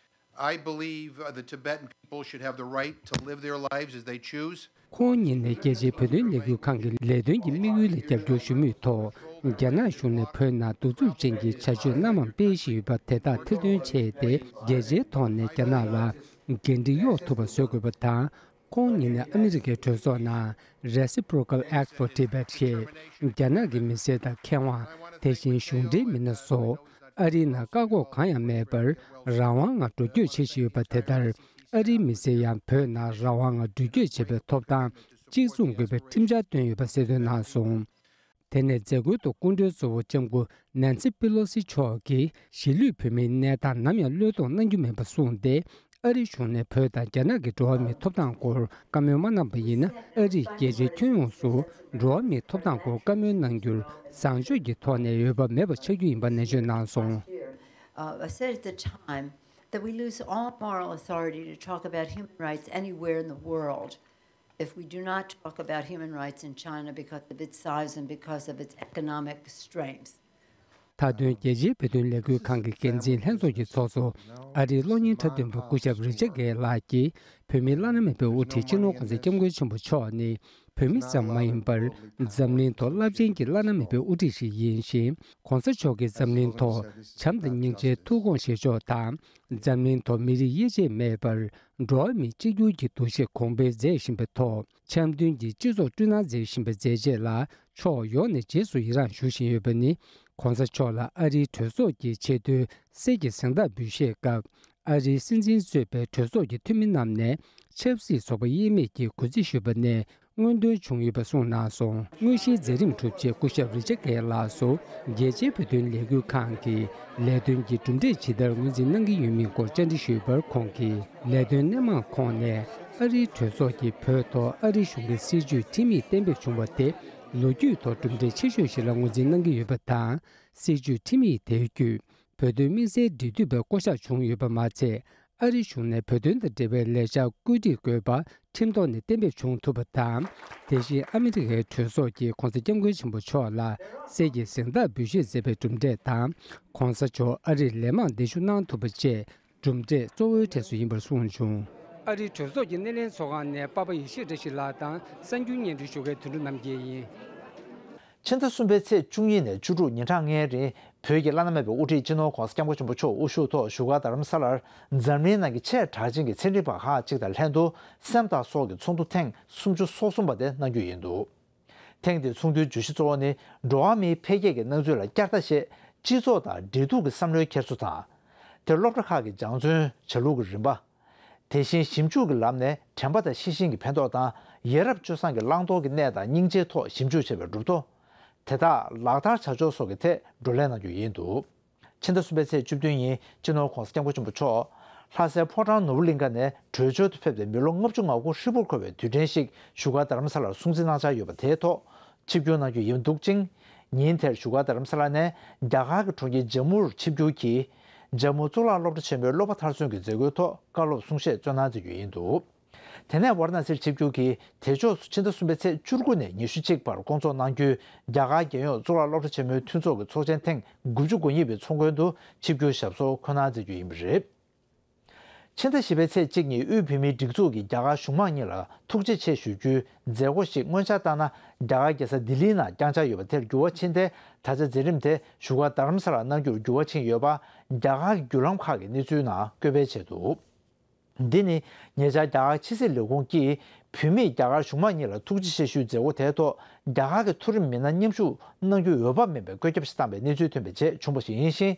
I believe, uh, the Tibetan people should have the right to live their lives as they choose. ཁོང་ཉིད་ནས་རྒྱལ་སྤྱིའི་བོད་དོན་ལས་འགུལ་ཁང་གི་ལས་དོན་གྱི་དམིགས་ཡུལ་ལ་རྒྱབ་སྐྱོར་ཞུ་མུས་ཐོག་རྒྱ་ནག་གཞུང་ནས་བོད་ནང་གདུག་རྩུབ་ཅན་གྱི་བྱ་སྤྱོད་སྣ་མང་སྤེལ་བཞིན་ཡོད་པ་དེ་དག་ཐེར་འདོན་བྱས་ཏེ། རྒྱལ་སྤྱིའི་ཐོག་ནས་རྒྱ་ནག་ལ་འགན་འཁྲི་གཡོག་ཐུབ་པ་བཟོ་དགོས་པ་དང་། ཁོང་ཉིད་ནས་ཨ་མི་རི་ཀའི་གྲོས་ཚོགས་ནང་Reciprocal Act for Tibet ཞེས་རྒྱ་ནག་གི་མི་སེར་དང་མཁས་དབང་། དེ་བཞིན་གཞུང་འབྲེལ་མི་སྣ་སོགས་ཨ་རིའི་ནང་བཀག་འགོག་གང་ཡང་མེད་པར་རང་དབང་ངང་འགྲོ་སྐྱོད་བྱེད་བཞིན་ཡོད་པ་དེ་ལྟར། ཨ་རིའི་མི་སེར་ཡང་བོད་ནང་རང་དབང་ངང་འགྲུལ་སྐྱོད་བྱེད་པའི་ཐོབ་ཐང་གཅིག་མཚུངས་དགོས་པའི་ཁྲིམས་འཆར་བཏོན་ཡོད་པ་གསལ་སྟོན་གནང་སོང་། དེ་ནས་མཛད་སྒོའི་ཐོག་སྐུ་མགྲོན་གཙོ་བོ་ལྕམ་སྐུ་Nancy Pelosi མཆོག་གིས་གཞིས་ལུས་བོད་མིའི་གནས་སྟངས་ནམ་ཡང་བློས་གཏོང་གནང་རྒྱུ་མིན་པ་གསུངས་ཏེ། ཨ་རིའི་གཞུང་ནས་བོད་དང་རྒྱ་ནག་གི་འགྲོ་བ་མིའི་ཐོབ་ཐང་སྐོར་བཀའ་མོལ་མ་གནང་པ་ཡིན་ན། ཨ་རིས་རྒྱལ་སྤྱིའི་ཁྱོན་ཡོངས་སུ་འགྲོ་བ་མིའི་ཐོབ་ཐང་སྐོར་བཀའ་མོལ་གནང་རྒྱུར་བཟང་སྤྱོད་ཀྱི་ཐོག་ནས་འོས་བབ་མེད་པ་ཆགས་རྒྱུ་ཡིན་པ་ནན་བརྗོད་གནང་སོང་། Uh, I said at the time that we lose all moral authority to talk about human rights anywhere in the world if we do not talk about human rights in China because of its size and because of its economic strength. མཐའ་དོན་རྒྱལ་སྤྱིའི་བོད་དོན་ལས་འགུལ་ཁང་གི་འགན་འཛིན་ལྷན་ཚོགས་ཀྱི་ཚོགས་གཙོ་ཨ་རིའི་གློག་བརྙན་འཁྲབ་སྟོན་པ་སྐུ་ཞབས་Richard Gere ལགས་ཀྱིས། བོད་མིའི་བླ་ན་མེད་པའི་དབུ་ཁྲིད་སྤྱི་ནོར་༸གོང་ས་༸སྐྱབས་མགོན་ཆེན་པོ་མཆོག་ནི་བོད་མི་ཙམ་མ་ཡིན་པར། འཛམ་གླིང་ཐོག་རླབས་ཆེན་གྱི་བླ་ན་མེད་པའི་དབུ་ཁྲིད་ཞིག་ཡིན་ཞིང་། ༸གོང་ས་མཆོག་གིས་འཛམ་གླིང་ཐོག་བྱམས་དང་སྙིང་རྗེའི་ཐུགས་དགོངས་བཞེས་ཕྱོགས་དང་། འཛམ་གླིང་ཐོག་མི་རིགས་དབྱེ་འབྱེད་མེད་པར། འགྲོ་བ་མི་གཅིག་གྱུར་གྱི་འདུ་ཤེས་གོང་འཕེལ་མཛད་བཞིན་པའི་ཐོག་འཆམ་མཐུན་གྱི་སྤྱི་ཚོགས་བསྐྲུན་གནང་མཛད་བཞིན་པའི་མཛད་རྗེས་ལ་ཕྱོགས་ཡོངས་ནས་རྗེས་སུ་ཡི་རངས་ཞུ་བཞིན་ཡོད་པ་ནི། ༸གོང་ས་མཆོག་ལ་ཨ་རིའི་གྲོས་ཚོགས་ཀྱི་ཆེས་མཐོའི་གསེར་གྱི་གཟེངས་རྟགས་འབུལ་བཞེས་སྐབས། ཨ་རིའི་སྲིད་འཛིན་གཙོས་པའི་གྲོས་ཚོགས་ཀྱི་འཐུས་མི་རྣམས་ནས་ཆབ་སྲིད་ཚོགས་པ་དབྱེར་མེད་ཀྱིས་གུས་བརྩི་ཞུས་པ་ནས། མངོན་འདོན་བྱུང་ཡོད་པ་གསུངས་གནང་སོང་། དངོས་གཞིའི་མཛད་རིམ་གྲུབ་རྗེས་སྐུ་ཞབས་རི་ཅར་གྷེ་ལགས་སུ་རྒྱལ་སྤྱིའི་བོད་དོན་ལས་འགུལ་ཁང་གི་ལས་དོན་གྱི་གྲུབ་འབྲས་ཇི་ལྟར་ངོས་འཛིན་གནང་གི་ཡོད་མིན་སྐོར་བཅར་འདྲི་ཞུས་པར། ཁོང་གིས་ལས་དོན་སྣེ་མང་ཁོངས་ནས་ཨ་རིའི་གྲོས་ཚོགས་ཀྱིས་བོད་ཐོག་ཨ་རིའི་གཞུང་གི་སྲིད་བྱུས་ཁྲིམས་ཡིག་གཏན་འབེབས་བྱུང་བ་དེ་ལོ་རྒྱུས་ཐོག་གྲུབ་འབྲས་ཆེ་ཤོས་ཤིག་ལ་ངོས་འཛིན་གནང་གི་ཡོད་པ་དང་། སྲིད་བྱུས་ཁྲིམས་ཡིག་དེ་བརྒྱུད། བོད་དོན་དམིགས་བསལ་འབྲེལ་མཐུད་པའི་བསྐོ་གཞག་བྱུང་ཡོད་པ་མ་ཚད། ཨ་རི་གཞུང་ནས་བོད་དོན་དང་འབྲེལ་བའི་ལས་འཆར་བཀོད་སྒྲིག་དགོས་པ་ཁྲིམས་ཐོག་ནས་གཏན་འབེབས་བྱུང་ཐུབ་པ་དང་། དེ་བཞིན་ཨ་མི་རི་ཀའི་གྲོས་ཚོགས་ཀྱིས་༸གོང་ས་༸སྐྱབས་མགོན་ཆེན་པོ་མཆོག་ལ་གསེར་གྱི་གཟེངས་རྟགས་འབུལ་བཞེས་མཛད་པའི་གྲུབ་འབྲས་དང་། ༸གོང་ས་མཆོག་ཨ་རིར་ལན་མང་གདན་ཞུ་གནང་ཐུབ་པ་བཅས་གྲུབ་འབྲས་གཙོ་བོའི་གྲས་སུ་ཡིན་པར་གསུངས་བྱུང་། ཨ་རིའི་གྲོས་ཚོགས་ཀྱི་སྣེ་ལེན་ཚོགས་ཁང་ནས་པ་པ་ཡེ་ཤེས་བཀྲ་ཤིས་ལགས་དང་གསར་འགྱུར་སྙན་སྒྲོན་ཞུ་མཁན་དོན་གྲུབ་རྣམ་རྒྱལ་ཡིན། ཕྱི་ཟླ་གསུམ་པའི་ཚེས་བཅུ་གཉིས་ནས་བཅུ་དྲུག་ཉིན་གྲངས་ལྔའི་རིང་བོད་ཀྱི་བླ་ན་མེད་པའི་དབུ་ཁྲིད་སྤྱི་ནོར་༸གོང་ས་༸སྐྱབས་མགོན་ཆེན་པོ་མཆོག་དབུ་བཞུགས་ཐོག་བཞུགས་སྒར་རྡ་རམ་ས་ལར་འཛམ་གླིང་ནང་གི་ཆེས་གྲགས་ཅན་གྱི་ཚན་རིག་པ་ཁག་ཅིག་དང་ལྷན་དུ་སེམས་དང་སྲོག་གི་ཚོགས་འདུ་ཐེངས་སུམ་ཅུ་སོ་གསུམ་པ་དེ་གནང་རྒྱུ་ཡིན་འདུག་ཐེངས་འདིའི་ཚོགས་འདུའི་བརྗོད་གཞི་གཙོ་བོ་ནི་འགྲོ་བ་མིའི་འཕེལ་རྒྱས་ཀྱི་སྣང་ཚུལ་ལ་བསྐྱར་ལྟ་ཞེས་སྤྱི་ཚོགས་དང་འབྲེལ་གཏུག་གི་བསམ་བློའི་འཁྱེར་སོ་དང་། དེར་སློབ་གྲྭ་ཁག་གི་སྦྱང་བརྩོན་བྱ་ལུགས་ཀྱི་རིམ་པ། དེ་བཞིན་ཞིབ་འཇུག་གི་ལམ་ནས་དྲན་པ་དང་ཤེས་བཞིན་གྱི་ཕན་ཐོགས་དང་ཡ་རབས་སྤྱོད་བཟང་གི་བླང་དོར་གྱི་གནས་དང་སྙིང་རྗེའི་ཐོག་ཞིབ་འཇུག་བྱས་པའི་གྲུབ་ཐོབ། དེ་དག་ལག་བསྟར་བྱ་ཕྱོགས་སོགས་ཀྱི་ཐད་བགྲོ་གླེང་གནང་རྒྱུ་ཡིན་འདུག་ཕྱི་ཟླ་གསུམ་པའི་ཚེས་བཅུ་བདུན་ཉིན་སྤྱི་ནོར་༸གོང་ས་༸སྐྱབས་མགོན་ཆེན་པོ་མཆོག་ལྷ་སའི་ཕོ་བྲང་ནོར་བུ་གླིང་ཀ་ནས་བྲོས་བྱོལ་དུ་ཕེབས་ཏེ་མི་ལོ་ལྔ་བཅུ་ང་དགུ་ཧྲིལ་པོར་འཁོར་བའི་དུས་དྲན་ཞིག་བཞུགས་སྒར་རྡ་རམ་ས་ལར་སྲུང་བརྩི་གནང་འཆར་ཡོད་པ་དེའི་ཐོག་ཆིབས་བསྒྱུར་གནང་རྒྱུ་ཡིན་འདུག་ཅིང་། ཉིན་དེར་བཞུགས་སྒར་རྡ་རམ་ས་ལ་ནས་རྒྱ་གར་གྱི་གྲོང་ཁྱེར་ཇམ་མུར་ཆིབས་བསྒྱུར་གྱིས། ཇམ་མུ་གཙུག་ལག་སློབ་གྲྭ་ཆེན་མོའི་སློབ་པ་མཐར་སོན་གྱི་མཛད་སྒོའི་ཐོག་བཀའ་སློབ་གསུང་བཤད་སྩོལ་གནང་མཛད་རྒྱུ་ཡིན་འདུག་དེ་ནས་ཝཱ་ར་ཎ་སིར་ཆིབས་བསྒྱུར་གྱིས་དེ་ཕྱོགས་སུ་ཕྱི་ཟླ་གསུམ་པའི་ཚེས་བཅུ་དགུ་ནས་ཉི་ཤུ་གཅིག་བར་སྐོང་ཚོགས་གནང་རྒྱུའི་རྒྱ་གར་རྒྱལ་ཡོངས་གཙུག་ལག་སློབ་གྲྭ་ཆེན་མོའི་མཐུན་ཚོགས་ཀྱི་ཚོགས་ཆེན་ཐེངས་དགུ་བཅུ་གོ་གཉིས་པའི་ཚོགས་མགོན་དུ་ཆིབས་བསྒྱུར་ཞབས་སོར་འཁོད་གནང་མཛད་རྒྱུ་ཡིན་པ་རེད། ཕྱི་ཟླ་བཞི་པའི་ཚེས་གཅིག་ཉིན་དབུས་བོད་མིའི་སྒྲིག་འཛུགས་ཀྱིས་རྒྱ་གར་གཞུང་མང་གཉིས་ལ་ཐུགས་རྗེ་ཆེ་ཞུ་རྒྱུའི་མཛད་སྒོ་ཞིག་སྔོན་ཆད་ལྟར་ན་རྒྱ་གར་རྒྱལ་ས་ལྡི་ལིའི་ནང་བསྐྱངས་འཆར་ཡོད་པ་དེར་འགྱུར་བ་ཕྱིན་ཏེ། ད་ཆ་མཛད་རིམ་དེ་བཞུགས་སྒར་རྡ་རམ་ས་ལར་གནང་རྒྱུར་འགྱུར་བ་ཕྱིན་ཡོད་པ་རྒྱ་གར་གྱི་བརྒྱུད་ལམ་ཁག་གིས་གནས་ཚུལ་ནང་བཀོད་སྤེལ་བྱས་འདུག། འདི་ནི་ཉེ་ཆར་རྒྱ་གར་ཕྱི་སྲིད་ལས་ཁུངས་ཀྱིས་བོད་མིས་རྒྱ་གར་གཞུང་མང་གཉིས་ལ་ཐུགས་རྗེ་ཆེ་ཞུའི་མཛད་སྒོ་དེའི་ཐོག་རྒྱ་གར་གྱི་མཐོ་རིམ་མི་སྣ་མཉམ་ཞུགས་གནང་རྒྱུའི་འོས་བབ་མིན་པའི་བཀོད་ཁྱབ་ཞིག་བཏང་བའི་གནས་ཚུལ་ཐོན་པའི་རྗེས་བྱུང་བ་ཞིག་ཡིན་ཞིང་།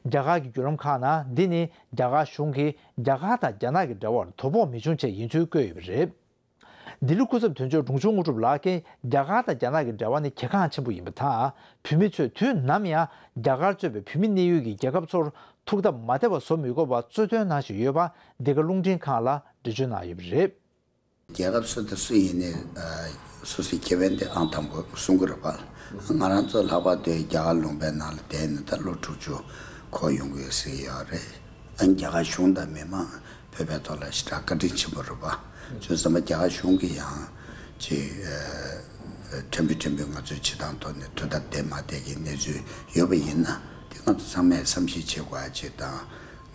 རྒྱ་གར་གྱི་བརྒྱུད་ལམ་ཁག་ནང་འདི་ནི་རྒྱ་གར་གཞུང་གིས་རྒྱ་གར་དང་རྒྱ་ནག་གི་འབྲེལ་བར་དོ་ཕོག་མི་འབྱུང་ཆེད་ཡིན་ཚུལ་བཀོད་ཡོད་པ་རེད། ལྡི་ལི་སྐུ་ཚབ་དོན་གཅོད་འབྲོང་ཆུང་དངོས་གྲུབ་ལགས་ཀྱིས་རྒྱ་གར་དང་རྒྱ་ནག་གི་འབྲེལ་བ་ནི་གལ་འགངས་ཆེན་པོ་ཡིན་པ་དང་། བོད་མི་ཚོས་དུས་ནམ་ཡང་རྒྱ་གར་གཙོས་པའི་བོད་མི་གནས་ཡུལ་གྱི་རྒྱལ་ཁབ་ཚོར་ཐུགས་སྟབས་མ་བདེ་བ་བཟོ་མི་དགོས་པ་གཙོ་འདོན་གནང་བཞིན་ཡོད་པ་འདི་ག་རླུང་འཕྲིན་ཁང་ལ་འགྲེལ་བརྗོད་གནང་ཡོད་པ་རེད། རྒྱལ་ཁབ་སུ་དང་སུ་ཡིན་ནའི་སོ་སོའི་ཁེ་ཕན་དེ་ཨང་དང་པོ་སྲུང་གི་རེད་པ། ང་རང་ཚོ་ལྷག་པར་དུ་རྒྱ་གར་ལུང་པའི་ནང་ལ་བསྡད་ནས་ད་ལོ་དྲུག་ཅུ་འཁོར་ཡོང་གི་ཡོད་ཟེར་གྱི་ཡོད་རེད། ཨ་ནི་རྒྱ་གར་གཞུང་དང་མི་མང་བོད་པའི་ཐོག་ལ་ཞེ་དྲག་བཀའ་དྲིན་ཆེན་པོ་རེད་པ། བྱས་ཙང་རྒྱ་གར་གཞུང་གིས་ཡང་ཅིག་ཕྲན་བུ་ཕྲན་བུ་ང་ཚོའི་བྱེད་སྟངས་ཐོག་ནས་ཐུགས་སྟབས་བདེ་མ་བདེ་གི་གནས་ཚུལ་ཡོད་པ་ཡིན་ན་དེ་ང་ཚོ་ཚང་མས་བསམ་གཞིག་བྱེད་དགོས་ཡ་ཅིག་དང་།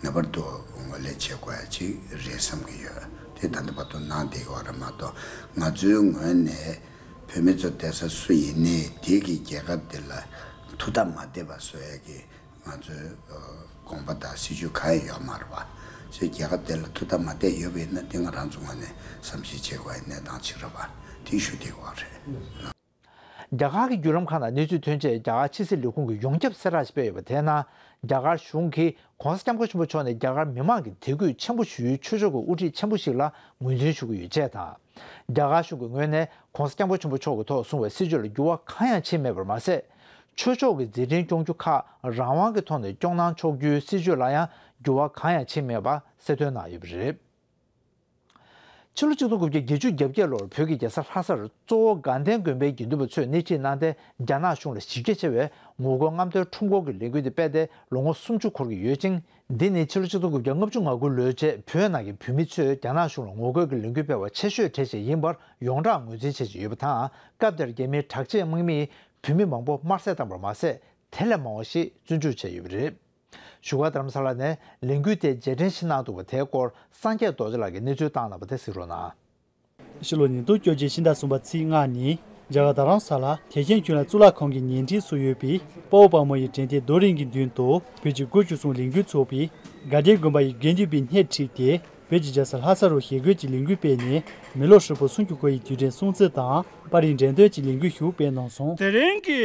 ངེས་པར་དུ་ངོས་ལེན་བྱེད་དགོས་ཡ་ཅིག་རེད་བསམ་གྱི་ཡོད། དེ་ད་ལྟ་བར་དུ་གནང་བསྡད་ཡོད་རེད་མ་གཏོགས་ང་ཚོའི་ངོས་ནས་བོད་མི་ཚོ་བསྡད་ས་སུ་ཡིན་ནའི་དེ་གི་རྒྱལ་ཁབ་དེ་ལ་ཐུགས་སྟབས་མ་བདེ་བ་བཟོ་ཡ་གི་ང་ཚོའི་དགོངས་པ་དང་སྲིད་ཇུས་གང་ཡང་ཡོད་མ་རེད་པ། ཚོས་རྒྱལ་ཁབ་དེ་ལ་ཐུགས་སྟབས་མ་བདེ་ཡོད་པ་ཡིན་ན་དེ་ང་རང་ཚོ་ངོས་ནས་བསམ་གཞིག་བྱེད་དགོས་ཡ་གནས་སྟངས་ཅིག་རེད་པ། དེ་ཞུ་བསྡད་ཡོད་རེད། རྒྱ་གར་གྱི་བརྒྱུད་ལམ་ཁག་ནང་གནས་ཚུལ་ཐོན་རྗེས་རྒྱ་གར་ཕྱི་སྲིད་ལས་ཁུངས་ཀྱིས་ཡོངས་ཁྱབ་གསལ་བསྒྲགས་ཤིག་སྤེལ་ཡོད་པ་དེའི་ནང་རྒྱ་གར་གཞུང་གིས་༸གོང་ས་༸སྐྱབས་མགོན་ཆེན་པོ་མཆོག་ནི་རྒྱ་གར་མི་མང་གི་དད་གུས་ཆེན་པོ་ཞུ་ཡུལ་ཆོས་ཕྱོགས་ཀྱི་དབུ་ཁྲིད་ཆེན་པོ་ཞིག་ལ་ངོས་འཛིན་ཞུ་གི་ཡོད་ཅེས་དང་། རྒྱ་གར་གཞུང་གི་ངོས་ནས་༸གོང་ས་༸སྐྱབས་མགོན་ཆེན་པོ་མཆོག་གི་ཐོག་བཟུང་བའི་སྲིད་བྱུས་ལ་འགྱུར་བ་གང་ཡང་ཕྱིན་མེད་པར་མ་ཟད། ཆོས་ཕྱོགས་ཀྱི་མཛད་འཕྲིན་སྐྱོང་རྒྱུ་ཁག་རང་དབང་གི་ཐོག་ནས་སྐྱོང་གནང་ཆོག་རྒྱུའི་སྲིད་བྱུས་ལ་ཡང་འགྱུར་བ་གང་ཡང་ཕྱིན་མེད་པ་གསལ་སྟོན་གནང་ཡོད་པ་རེད། ཕྱི་ལོ་ཆིག་སྟོང་དགུ་བརྒྱ་བརྒྱད་ཅུ་གྱ་བརྒྱད་ལོར་བོད་ཀྱི་རྒྱལ་ས་ལྷ་སར་གཙོ་བོ་དགའ་ལྡན་དགོན་པའི་དགེ་འདུན་པ་ཚོས་སྣེ་ཁྲིད་གནང་སྟེ་རྒྱ་ནག་གཞུང་ལ་གཞི་རྒྱ་ཆེ་བའི་ངོ་རྒོལ་རྔམ་སྟོན་ཁྲོམ་སྐོར་གྱི་ལས་འགུལ་དེ་སྤེལ་ཏེ་ལོ་ངོ་སུམ་ཅུ་འཁོར་གྱི་ཡོད་ཅིང་། འདི་ནི་ཕྱི་ལོ་ཆིག་སྟོང་དགུ་བརྒྱ་ལྔ་བཅུ་ང་དགུ་ལོའི་རྗེས་བོད་ནང་གི་བོད་མི་ཚོས་རྒྱ་ནག་གཞུང་ལ་ངོ་རྒོལ་གྱི་ལས་འགུལ་སྤེལ་བ་ཆེ་ཤོས་གྲས་ཤིག་ཡིན་པར་ཡོངས་གྲགས་ངོས་འཛིན་བྱེད་ཀྱི་ཡོད་པ་དང་། སྐབས་དེར་རྒྱ་མིའི་དྲག་ཆས་དམག་མིས་བོད་མི་མང་པོ་དམར་གསོད་བཏང་བར་མ་ཟད། དེ་ལས་མང་བ་ཞིག་བཙོན་འཇུག་བྱས་ཡོད་པ་རེད། བཞུགས་སྒར་རྡ་རམ་ས་ལ་ནས་ལས་འགུལ་དེའི་རྗེས་དྲན་ཞིག་གནང་འདུག་པ་དེའི་སྐོར་སངས་རྒྱས་རྡོ་རྗེ་ལགས་ཀྱིས་གནས་ཚུལ་བཏང་གནང་བ་དེ་གཟིགས་རོགས་གནང་། ཕྱི་ལོ་ཉིས་སྟོང་བཅོ་བརྒྱད་ཕྱི་ཟླ་གསུམ་པ་ཚེས་ལྔ་ཉིན་རྒྱ་གར་རྡ་རམ་ས་ལ་ཐེག་ཆེན་ཆོས་གླིང་གཙུག་ལག་ཁང་གི་ཉེ་འཁྲིས་སུ་ཡོད་པའི་དཔའ་བོ་དཔའ་མོ་ཡི་དྲན་རྟེན་རྡོ་རིང་གི་མདུན་དུ་བོད་ཀྱི་སྒོ་བཅུ་གསུམ་ལས་འགུལ་ཚོགས་པས་དགའ་ལྡན་དགོན་པ་ཡི་དགེ་འདུན་པའི་སྣེ་ཁྲིད་དེ་བོད་ཀྱི་རྒྱལ་ས་ལྷ་ས་རུ་ཞི་རྒོལ་གྱི་ལས་འགུལ་སྤེལ་ནས་མི་ལོ་ཧྲིལ་པོ་སུམ་ཅུ་འཁོར་བའི་དུས་དྲན་སྲུང་བརྩི་དང་པར་རིས་འགྲེམས་སྟོན་གྱི་ལས་འགུལ་ཞིག་སྤེལ་གནང་སོང་། དེ་རིང་གི་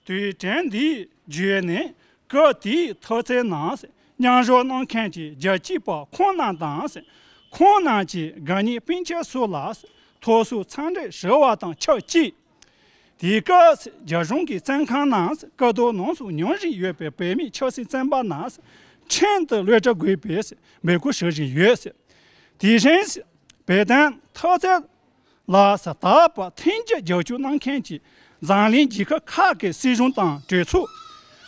དུས་དྲན་འདི་བརྒྱུད་ནས་སྐབས་དེའི་ཐོག་བརྩེགས་ནང་མཉམ་ཞུགས་གནང་མཁན་གྱི་རྒྱལ་གཅེས་པ་ཁོང་རྣམས་དང་། ཁོང་རྣམས་ཀྱི་དགའ་ཉེ་སྤུན་མཆེད་སོགས་ལ་ཐུགས་གསོ་འཚམས་འདྲི་ཞུ་བ་དང་ཆབས་ཅིག་དེའི་སྐབས་རྒྱ་གཞུང་གི་བཙོན་ཁང་ནང་བཀའ་བསྡུར་གནང་སོགས་གནང་བཞིན་ཡོད་པའི་བོད་མིའི་ཆབ་སྲིད་བཙོན་པ་རྣམས་ཁྲིམས་དང་བློ་བཀྲ་དགོས་པའི་འབོད་སྐུལ་ཞུ་བཞིན་ཡོད། དེ་བཞིན་བོད་དོན་ཐོག་བརྩེགས་ལ་ས་དག་པ་ཐེངས་གཅིག་རྒྱབ་སྐྱོར་གནང་མཁན་གྱི་འཛམ་གླིང་རྒྱལ་ཁབ་ཁག་གི་སྲིད་གཞུང་དང་གྲོས་ཚོགས།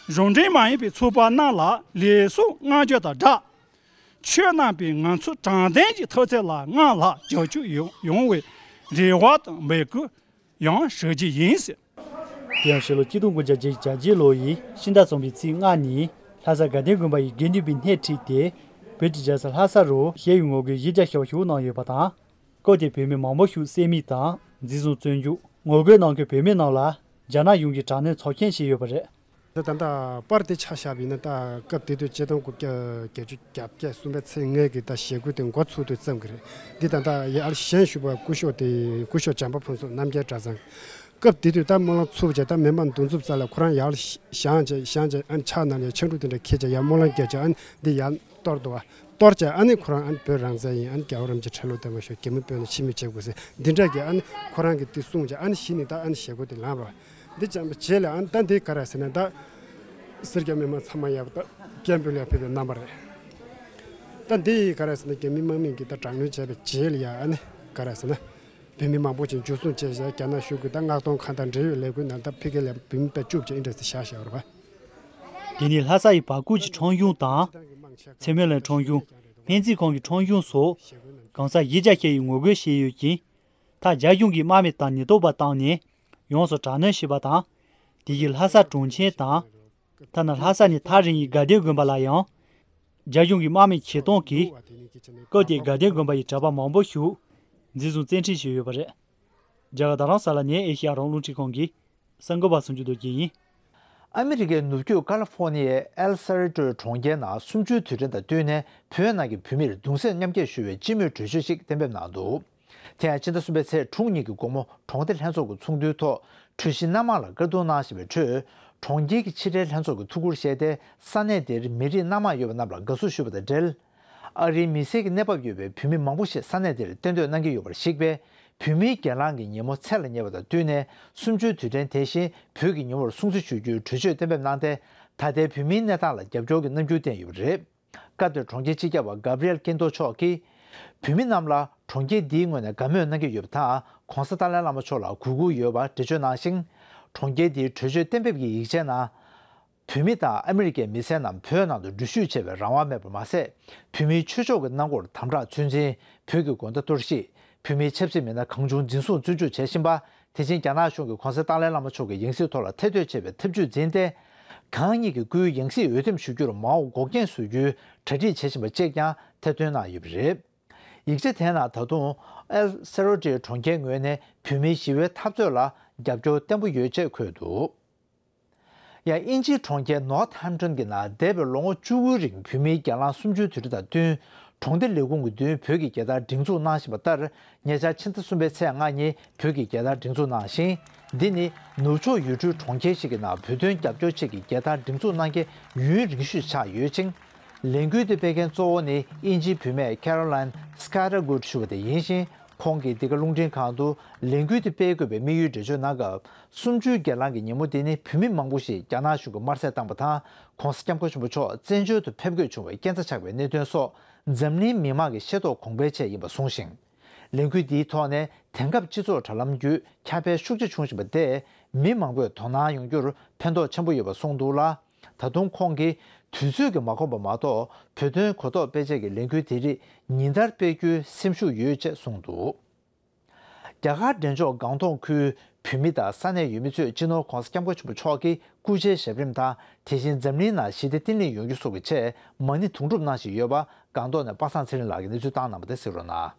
གཞུང་འབྲེལ་མ་ཡིན་པའི་ཚོགས་པ་རྣམས་ལ་ལེགས་སོ་བསྔགས་བརྗོད་དང་སྦྲགས། ཁྱོད་རྣམ་པས་ང་ཚོ་དྲང་བདེན་གྱི་ཐོག་བརྩེགས་ལ་སྔར་ལྷག་རྒྱབ་སྐྱོར་ཡོང་ཡོང་བའི་རེ་བ་དང་འབོད་སྐུལ་ཡང་ཞུ་རྒྱུ་ཡིན། དེ་ཡང་ཕྱི་ལོ་ཆིག་སྟོང་དགུ་བརྒྱ་བརྒྱད་ཅུ་གྱ་བརྒྱད་ལོ་ཡི་ཕྱི་ཟླ་གསུམ་པའི་ཚེས་ལྔ་ཉིན་ལྷ་ས་དགའ་ལྡན་དགོན་པ་ཡི་དགེ་འདུན་པའི་སྣེ་ཁྲིད་དེ་བོད་ཀྱི་རྒྱལ་ས་ལྷ་ས་རུ་ཞི་བའི་ངོ་རྒོལ་གཞི་རྒྱ་ཆེ་བ་ཞིག་གནང་ཡོད་པ་དང་། སྐབས་དེར་བོད་མི་མང་པོ་ཞིག་བསད་རྨས་དང་འཛིན་བཟུང་བཙོན་འཇུག་ངོ་རྒོལ་གནང་མཁན་བོད་མི་རྣམས་ལ་རྒྱ་ནག་གཞུང་གིས་དྲག་གནོན་ཚབས་ཆེན་བྱས་ཡོད་པ་རེད། ད་ད་ལྟ་པར་དེ་ཆ་བཞག་པ་ཡིན་ན་ད་སྐབས་དེ་དུས་ཆིག་སྟོང་དགུ་བརྒྱ་བརྒྱད་ཅུ་གྱ་བརྒྱད་གསུམ་པའི་ཚེས་ལྔའི་གི་ད་ཞི་རྒོལ་དེ་འགོ་ཚུགས་དུས་ཙམ་གྱི་རེད། འདི་ད་ལྟ་ཡར་ཞལ་བཞུགས་པ་སྐུ་ཞབས་དེ་སྐུ་ཞབས་བྱམས་པ་ཕུན་ཚོགས་རྣམ་རྒྱལ་གྲྭ་ཚང་། སྐབས་དེ་དུས་ད་སྨོན་ལམ་ཚུགས་བྱས་ད་མི་མང་འདུ་འཛོམས་ས་ལ་ཁོ་རང་ཡར་བཞེངས་བྱས་བཞེངས་བྱས་ཨ་ནི་ཕྱག་ན་ལ་ཆང་འབྲུ་དེ་འདྲ་འཁྱེར་བྱས་ཡར་སྨོན་ལམ་རྒྱབ་བྱས་ཨ་ནི་འདི་ཡར་གཏོར་འདུག་བ། གཏོར་བྱས་ཨ་ནི་ཁོ་རང་ཨ་ནི་བོད་རང་བཙན་ཡིན། ཨ་ནི་རྒྱལ་བ་རིན་པོ་ཆེ་ཁྲི་ལོ་བརྟན་པར་བཞུགས། རྒྱ་མི་དཔོན་ནི་ཕྱི་མི་བྱེད་དགོས་ཟེར་འདི་འདྲ་གི་ཨ་ནི་ཁོ་རང་གི་འདི་གསུངས་བྱས་ཨ་ནི་གཞི་ནས་ད་ཨ་ནི་ཞི་རྒོལ་དེ་ལངས་པ་རེད། འདི་བྱས་པའི་རྗེས་ལ་ཨ་ནི་ད་འདི་ག་རེ་ཟེར་ན་ད་སེར་སྐྱ་མི་མང་ཚང་མ་ཡར་ད་སྐད་འབོད་ལ་ཕེབས་པའི་རྣམ་པ་རེད། ད་འདི་ག་རེ་ཟེར་ན་རྒྱ་མི་དམག་མི་གིས་ད་དྲག་གནོན་བྱས་པའི་རྗེས་ལ་ཡ་ཨ་ནི་ག་རེ་ཟེར་ན་བོད་མི་མང་པོ་ཅིག་འཇུ་བཟུང་བྱས་བྱས་རྒྱ་ནག་གཞུང་གིས་ད་མངགས་གཏོང་ཁང་དང་འབྲེལ་ཡོད་ལས་ཁུངས་ནང་ད་ཕ་གི་ལ་བོད་མི་ད་བཅུག་བྱས་ཨིན་འདྲ་ཟེར་བཞག་བཞག་པ་རེད་པ། དེ་ནས་ལྷ་ས་ཡི་བར་སྐོར་གྱི་ཁྲོམ་གཞུང་དང་། ཚེ་སྨོན་གླིང་ཁྲོམ་གཞུང་། སྨན་རྩིས་ཁང་གི་ཁྲོམ་གཞུང་སོགས་གང་སར་གཞི་རྒྱ་ཆེ་བའི་ངོ་རྒོལ་བྱས་ཡོད་ཅིང་། ད་རྒྱ་གཞུང་གིས་དམག་མི་དང་ཉེན་རྟོག་པ་བཏང་ནས་ཡོངས་སུ་དྲག་གནོན་བྱས་པ་དང་། དེ་བཞིན་ལྷ་ས་གྲོང་ཁྱེར་དང་། ཐ་ན་ལྷ་ས་ནས་ཐག་རིང་བའི་དགའ་ལྡན་དགོན་པ་ལ་ཡང་ རྒྱ་གཞུང་གི་དམག་མི་ཆེད་གཏོང་གིས་སྐབས་དེའི་དགའ་ལྡན་དགོན་པ་ཡི་གྲྭ་པ་མང་པོ་ཞིག་འཛིན་བཟུང་བཙན་ཁྲིད་བྱས་ཡོད་པ་རེད། རྒྱ་གར་རྡ་རམ་ས་ལ་ནས་ཨེ་ཤེ་ཡ་རང་དབང་རླུང་འཕྲིན་ཁང་གི་གསར་འགོད་པ་བསམ་གྲུབ་རྡོ་རྗེ་ཡིན། ཨ་མི་རི་ཀའི་ནུབ་རྒྱུད་ཀ་ལི་ཧྥོ་ནི་ཡའི་ཨེལ་སེ་ར་ཏོ་གྲོང་ཁྱེར་ནང་གསུམ་བཅུའི་དུས་དྲན་དང་བསྟུན་ནས་བོད་ནང་གི་བོད་མིར་གདུང་སེམས་མཉམ་སྐྱེད་ཞུ་བའི་སྤྱི་མོས་གྲོས་ཆོད་ཅིག་གཏན་འབེབས་གནང་འདུག། དེ་ཡང་ཕྱི་ཟླ་གསུམ་པའི་ཚེས་དྲུག་ཉིན་གྱི་དགོང་མོ་གྲོང་སྡེ་ལྷན་ཚོགས་ཀྱི་ཚོགས་འདུའི་ཐོག་གྲོས་གཞི་སྣ་མང་ལ་བཀའ་བསྡུར་གནང་བཞིན་པའི་ཁྲོད། གྲོང་ཁྱེར་གྱི་ཕྱི་དྲིལ་ལྷན་ཚོགས་ཀྱིས་ཐུགས་ཁུར་བཞེས་ཏེ་ས་གནས་དེར་མི་རིགས་སྣ་མང་ཡོད་པ་རྣམས་ལ་དགའ་བསུ་ཞུས་པ་དང་འབྲེལ། ཨ་རིའི་མི་སེར་གྱི་གནས་བབ་ཡོད་པའི་བོད་མི་མང་པོ་ཞིག་ས་གནས་དེར་གཏན་སྡོད་གནང་གི་ཡོད་པར་གཞིགས་པས། བོད་མིའི་སྒེར་ལངས་ཀྱི་ཉིན་མོ་ཚད་ལ་ཉེ་བ་དང་བསྟུན་ནས་གསུམ་བཅུའི་དུས་དྲན་དེ་བཞིན་བོད་ཀྱི་ཉིན་མོར་སྲུང་བརྩི་ཞུ་རྒྱུའི་གྲོས་ཆོད་གཏན་འབེབས་གནང་སྟེ། ད་ལྟའི་བོད་མིའི་གནས་སྟངས་ལ་རྒྱབ་སྐྱོར་གྱི་རྣམ་འགྱུར་བསྟན་ཡོད་པ་རེད། ཀ་ཏོན་གྲོང་ཁྱེར་སྤྱི་ཁྱབ་པ་གབ་རི་ཨེལ་ཀིན་ཏོ་མཆོག་གིས། བོད་མི་རྣམས་ལ་གྲོང་ཁྱེར་འདིའི་ངོས་ནས་དགའ་མོས་གནང་གི་ཡོད་པ་དང་། ྋགོང་ས་ཏཱ་ལའི་བླ་མ་མཆོག་ལ་གུས་བཀུར་ཡོད་པ་འགྲེལ་བརྗོད་གནང་ཞིང་། གྲོང་ཁྱེར་འདིའི་གྲོས་ཆོད་གཏན་འབེབས་ཀྱི་ཡིག་ཆའི་ནང་། བོད་མི་དང་ཨ་མི་རི་ཀའི་མི་སེར་རྣམས་བོད་ནང་དུ་འགྲུལ་བཞུད་བྱེད་པའི་རང་དབང་མེད་པར་མ་ཟད། བོད་མིའི་ཆོས་ཕྱོགས་ཀྱི་གནང་སྒོར་དམ་དྲག་ཚོད་འཛིན། བོད་ཀྱི་དགོན་སྡེ་གཏོར་བཤིག་བོད་མིའི་ཆབ་སྲིད་མི་སྣ་གང་བྱུང་འཛིན་བཟུང་བཙོན་འཇུག་བྱས་བཞིན་པ། དེ་བཞིན་རྒྱ་ནག་གཞུང་གིས་ྋགོང་ས་ཏཱ་ལའི་བླ་མ་མཆོག་གི་ཡང་སྲིད་ཐོག་ལ་ཐེ་གཏོགས་བྱེད་པའི་ཐབས་ཇུས་འཛིན་ཏེ། གང་ཉིད་ཀྱི་སྐུའི་ཡང་སྲིད་འོས་འདེམས་ཞུ་རྒྱུར་མའོ་འགོག་རྐྱེན་བཟོ་རྒྱུའི་གྲ་སྒྲིག་བྱེད་བཞིན་པ་བཅས་ཀྱང་ཐེར་འདོན་གནང་ཡོད་པ་རེད། ཡིག་ཆ་དེའི་ནང་ད་དུང་ཨེལ་སེ་རོ་ཏི་གྲོང་ཁྱེར་ངོས་ནས་བོད་མིའི་ཞི་བའི་འཐབ་རྩོད་ལ་རྒྱབ་སྐྱོར་བརྟན་པོ་ཡོད་ཅེས་འཁོད་འདུག། ཡང་དབྱིན་ཇིའི་གྲོང་ཁྱེར་ནོར་ཐ་ཧམ་ཏོན་གྱི་ནང་འདས་པའི་ལོ་ངོ་བཅུ་དགུའི་རིང་བོད་མིའི་སྒེར་ལངས་གསུམ་བཅུའི་དུས་དྲན་དང་བསྟུན། གྲོང་སྡེ་ལས་ཁུངས་ཀྱི་མདུན་བོད་ཀྱི་རྒྱལ་དར་སྒྲེང་འཛུགས་གནང་བཞིན་པ་ལྟར། ཉེ་ཆར་ཕྱི་ཟླ་གསུམ་པའི་ཚེས་ལྔ་ཉིན་བོད་ཀྱི་རྒྱལ་དར་སྒྲེང་འཛུགས་གནང་ཞིང་། འདི་ནི་ནུབ་ཕྱོགས་ཡུལ་གྲུའི་གྲོང་ཁྱེར་ཞིག་གི་ནང་བོད་དོན་རྒྱབ་སྐྱོར་ཆེད་ཀྱི་རྒྱལ་དར་སྒྲེང་འཛུགས་གནང་མཁན་ཡུན་རིང་ཤོས་ཆགས་ཡོད་ཅིང་། ལས་འགུལ་དེ་སྤེལ་མཁན་གཙོ་བོ་ནི་དབྱིན་ཇིའི་བུད་མེད་Caroline Scattergood ཞུ་བ་དེ་ཡིན་ཞིང་། ཁོང་གིས་འདི་ག་རླུང་འཕྲིན་ཁང་དུ་ལས་འགུལ་དེ་སྤེལ་དགོས་པའི་དམིགས་ཡུལ་འགྲེལ་བརྗོད་གནང་སྐབས། གསུམ་བཅུའི་སྒེར་ལངས་ཀྱི་ཉིན་མོ་དེ་ནི་བོད་མི་མང་པོ་ཞིག་རྒྱ་ནག་གཞུང་གིས་དམར་གསོད་བཏང་པ་དང་། ྋགོང་ས་ྋསྐྱབས་མགོན་ཆེན་པོ་མཆོག་བཙན་བྱོལ་དུ་ཕེབས་དགོས་བྱུང་བའི་རྐྱེན་རྩ་ཆགས་པའི་གནད་དོན་སོགས། འཛམ་གླིང་མི་མང་གི་ཤེས་རྟོགས་གོང་འཕེལ་ཆེད་ཡིན་པ་གསུངས་ཤིང་། ལས་འགུལ་འདིའི་ཐོག་ནས་དེང་སྐབས་སྤྱི་ཚོགས་དྲ་ལམ་བརྒྱུད་ཁྱབ་སྤེལ་ཤུགས་ཆེ་བྱུང་བཞིན་པ་དེས། མི་མང་པོས་དོ་སྣང་ཡོང་རྒྱུར་ཕན་ཐོགས་ཆེན་པོ་ཡོད་པ་གསུངས་འདུག་ལ། ད་དུང་ཁོང་གིས་དུས་ཚོད་ཀྱིས་མ་ཁོམ་པ་མ་གཏོགས། བོད་དོན་གོ་རྟོགས་སྤེལ་ཆེད་ཀྱི་ལས་འགུལ་དེ་རིགས་ཉིན་ལྟར་སྤེལ་རྒྱུའི་སེམས་ཤུགས་ཡོད་ཅེས་གསུངས་འདུག། རྒྱ་གར་འབྲས་ལྗོངས་སྒང་ཏོག་ཁུལ་བོད་མི་དང་ས་གནས་ཡུལ་མི་ཚོས་སྤྱི་ནོར་ྋགོང་ས་ྋསྐྱབས་མགོན་ཆེན་པོ་མཆོག་གི་སྐུ་ཕྱྭའི་ཞབས་རིམ་དང་། དེ་བཞིན་འཛམ་གླིང་ནང་ཞི་བདེ་བརྟན་ལྷིང་ཡོང་རྒྱུ་སོགས་ཀྱི་ཆེད་མ་ཎི་དུང་སྒྲུབ་གནང་བཞིན་ཡོད་པ། སྒང་ཏོག་ནས་པ་སངས་ཚེ་རིང་ལགས་ཀྱིས་གནས་ཚུལ་བཏང་གནང་བ་དེ་གཟིགས་རོགས་གནང་།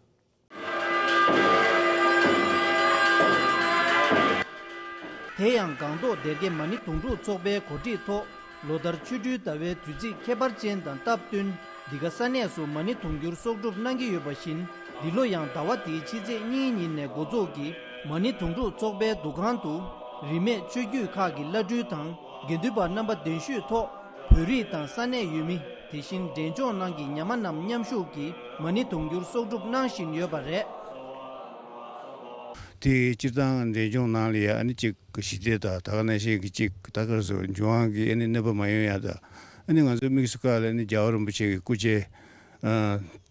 དེ་ཡང་སྒང་ཏོག་སྡེ་དགེ་མ་ཎི་དུང་སྒྲུབ་ཚོགས་པའི་གོ་སྒྲིག་ཐོག། ལོ་ལྟར་ཆོ་འཕྲུལ་ཟླ་བའི་དུས་ཚིགས་ཁྱད་པར་ཅན་དང་སྟབས་བསྟུན། འདི་ག་ས་གནས་སུ་མ་ཎི་དུང་སྒྱུར་གསོག་སྒྲུབ་གནང་གི་ཡོད་པ་བཞིན། འདི་ལོ་ཡང་ཟླ་བ་འདིའི་ཕྱི་ཚེས་གཉིས་ཉིན་ནས་འགོ་འཛུགས་ཀྱིས་མ་ཎི་དུང་སྒྲུབ་ཚོགས་པའི་འདུ་ཁང་དུ། རིས་མེད་ཆོས་བརྒྱུད་ཁག་གི་བླ་སྤྲུལ་དང་། དགེ་འདུན་པ་རྣམ་པ་གདན་ཞུས་ཐོག། བོད་རིགས་དང་ས་གནས་ཡུལ་མི། དེ་བཞིན་འབྲས་ལྗོངས་ནང་གི་ཉ་མ་རྣམས་མཉམ་ཞུགས་ཀྱིས་མ་ཎི་དུང་སྒྱུར་གསོག་སྒྲུབ་གནང་བཞིན་ཡོད་པ་རེད། དེ་སྤྱིར་བཏང་འབྲས་ལྗོངས་ནང་ལ་ཡ་ཨ་ནི་གཅིག་གི་ཞི་བདེ་དང་། ད་ག་ནང་བཞིན་གྱི་གཅིག་ད་ག་རེ་ཟེར། འབྱུང་བ་གི་ཨ་ནི་གནོད་པ་མ་ཡོང་ཡ་དང་། ཨ་ནི་ང་ཚོའི་དམིགས་སུ་བཀར་ལ་ཨ་ནི་རྒྱལ་བ་རིན་པོ་ཆེ་གི་སྐུ་ཕྱྭའི་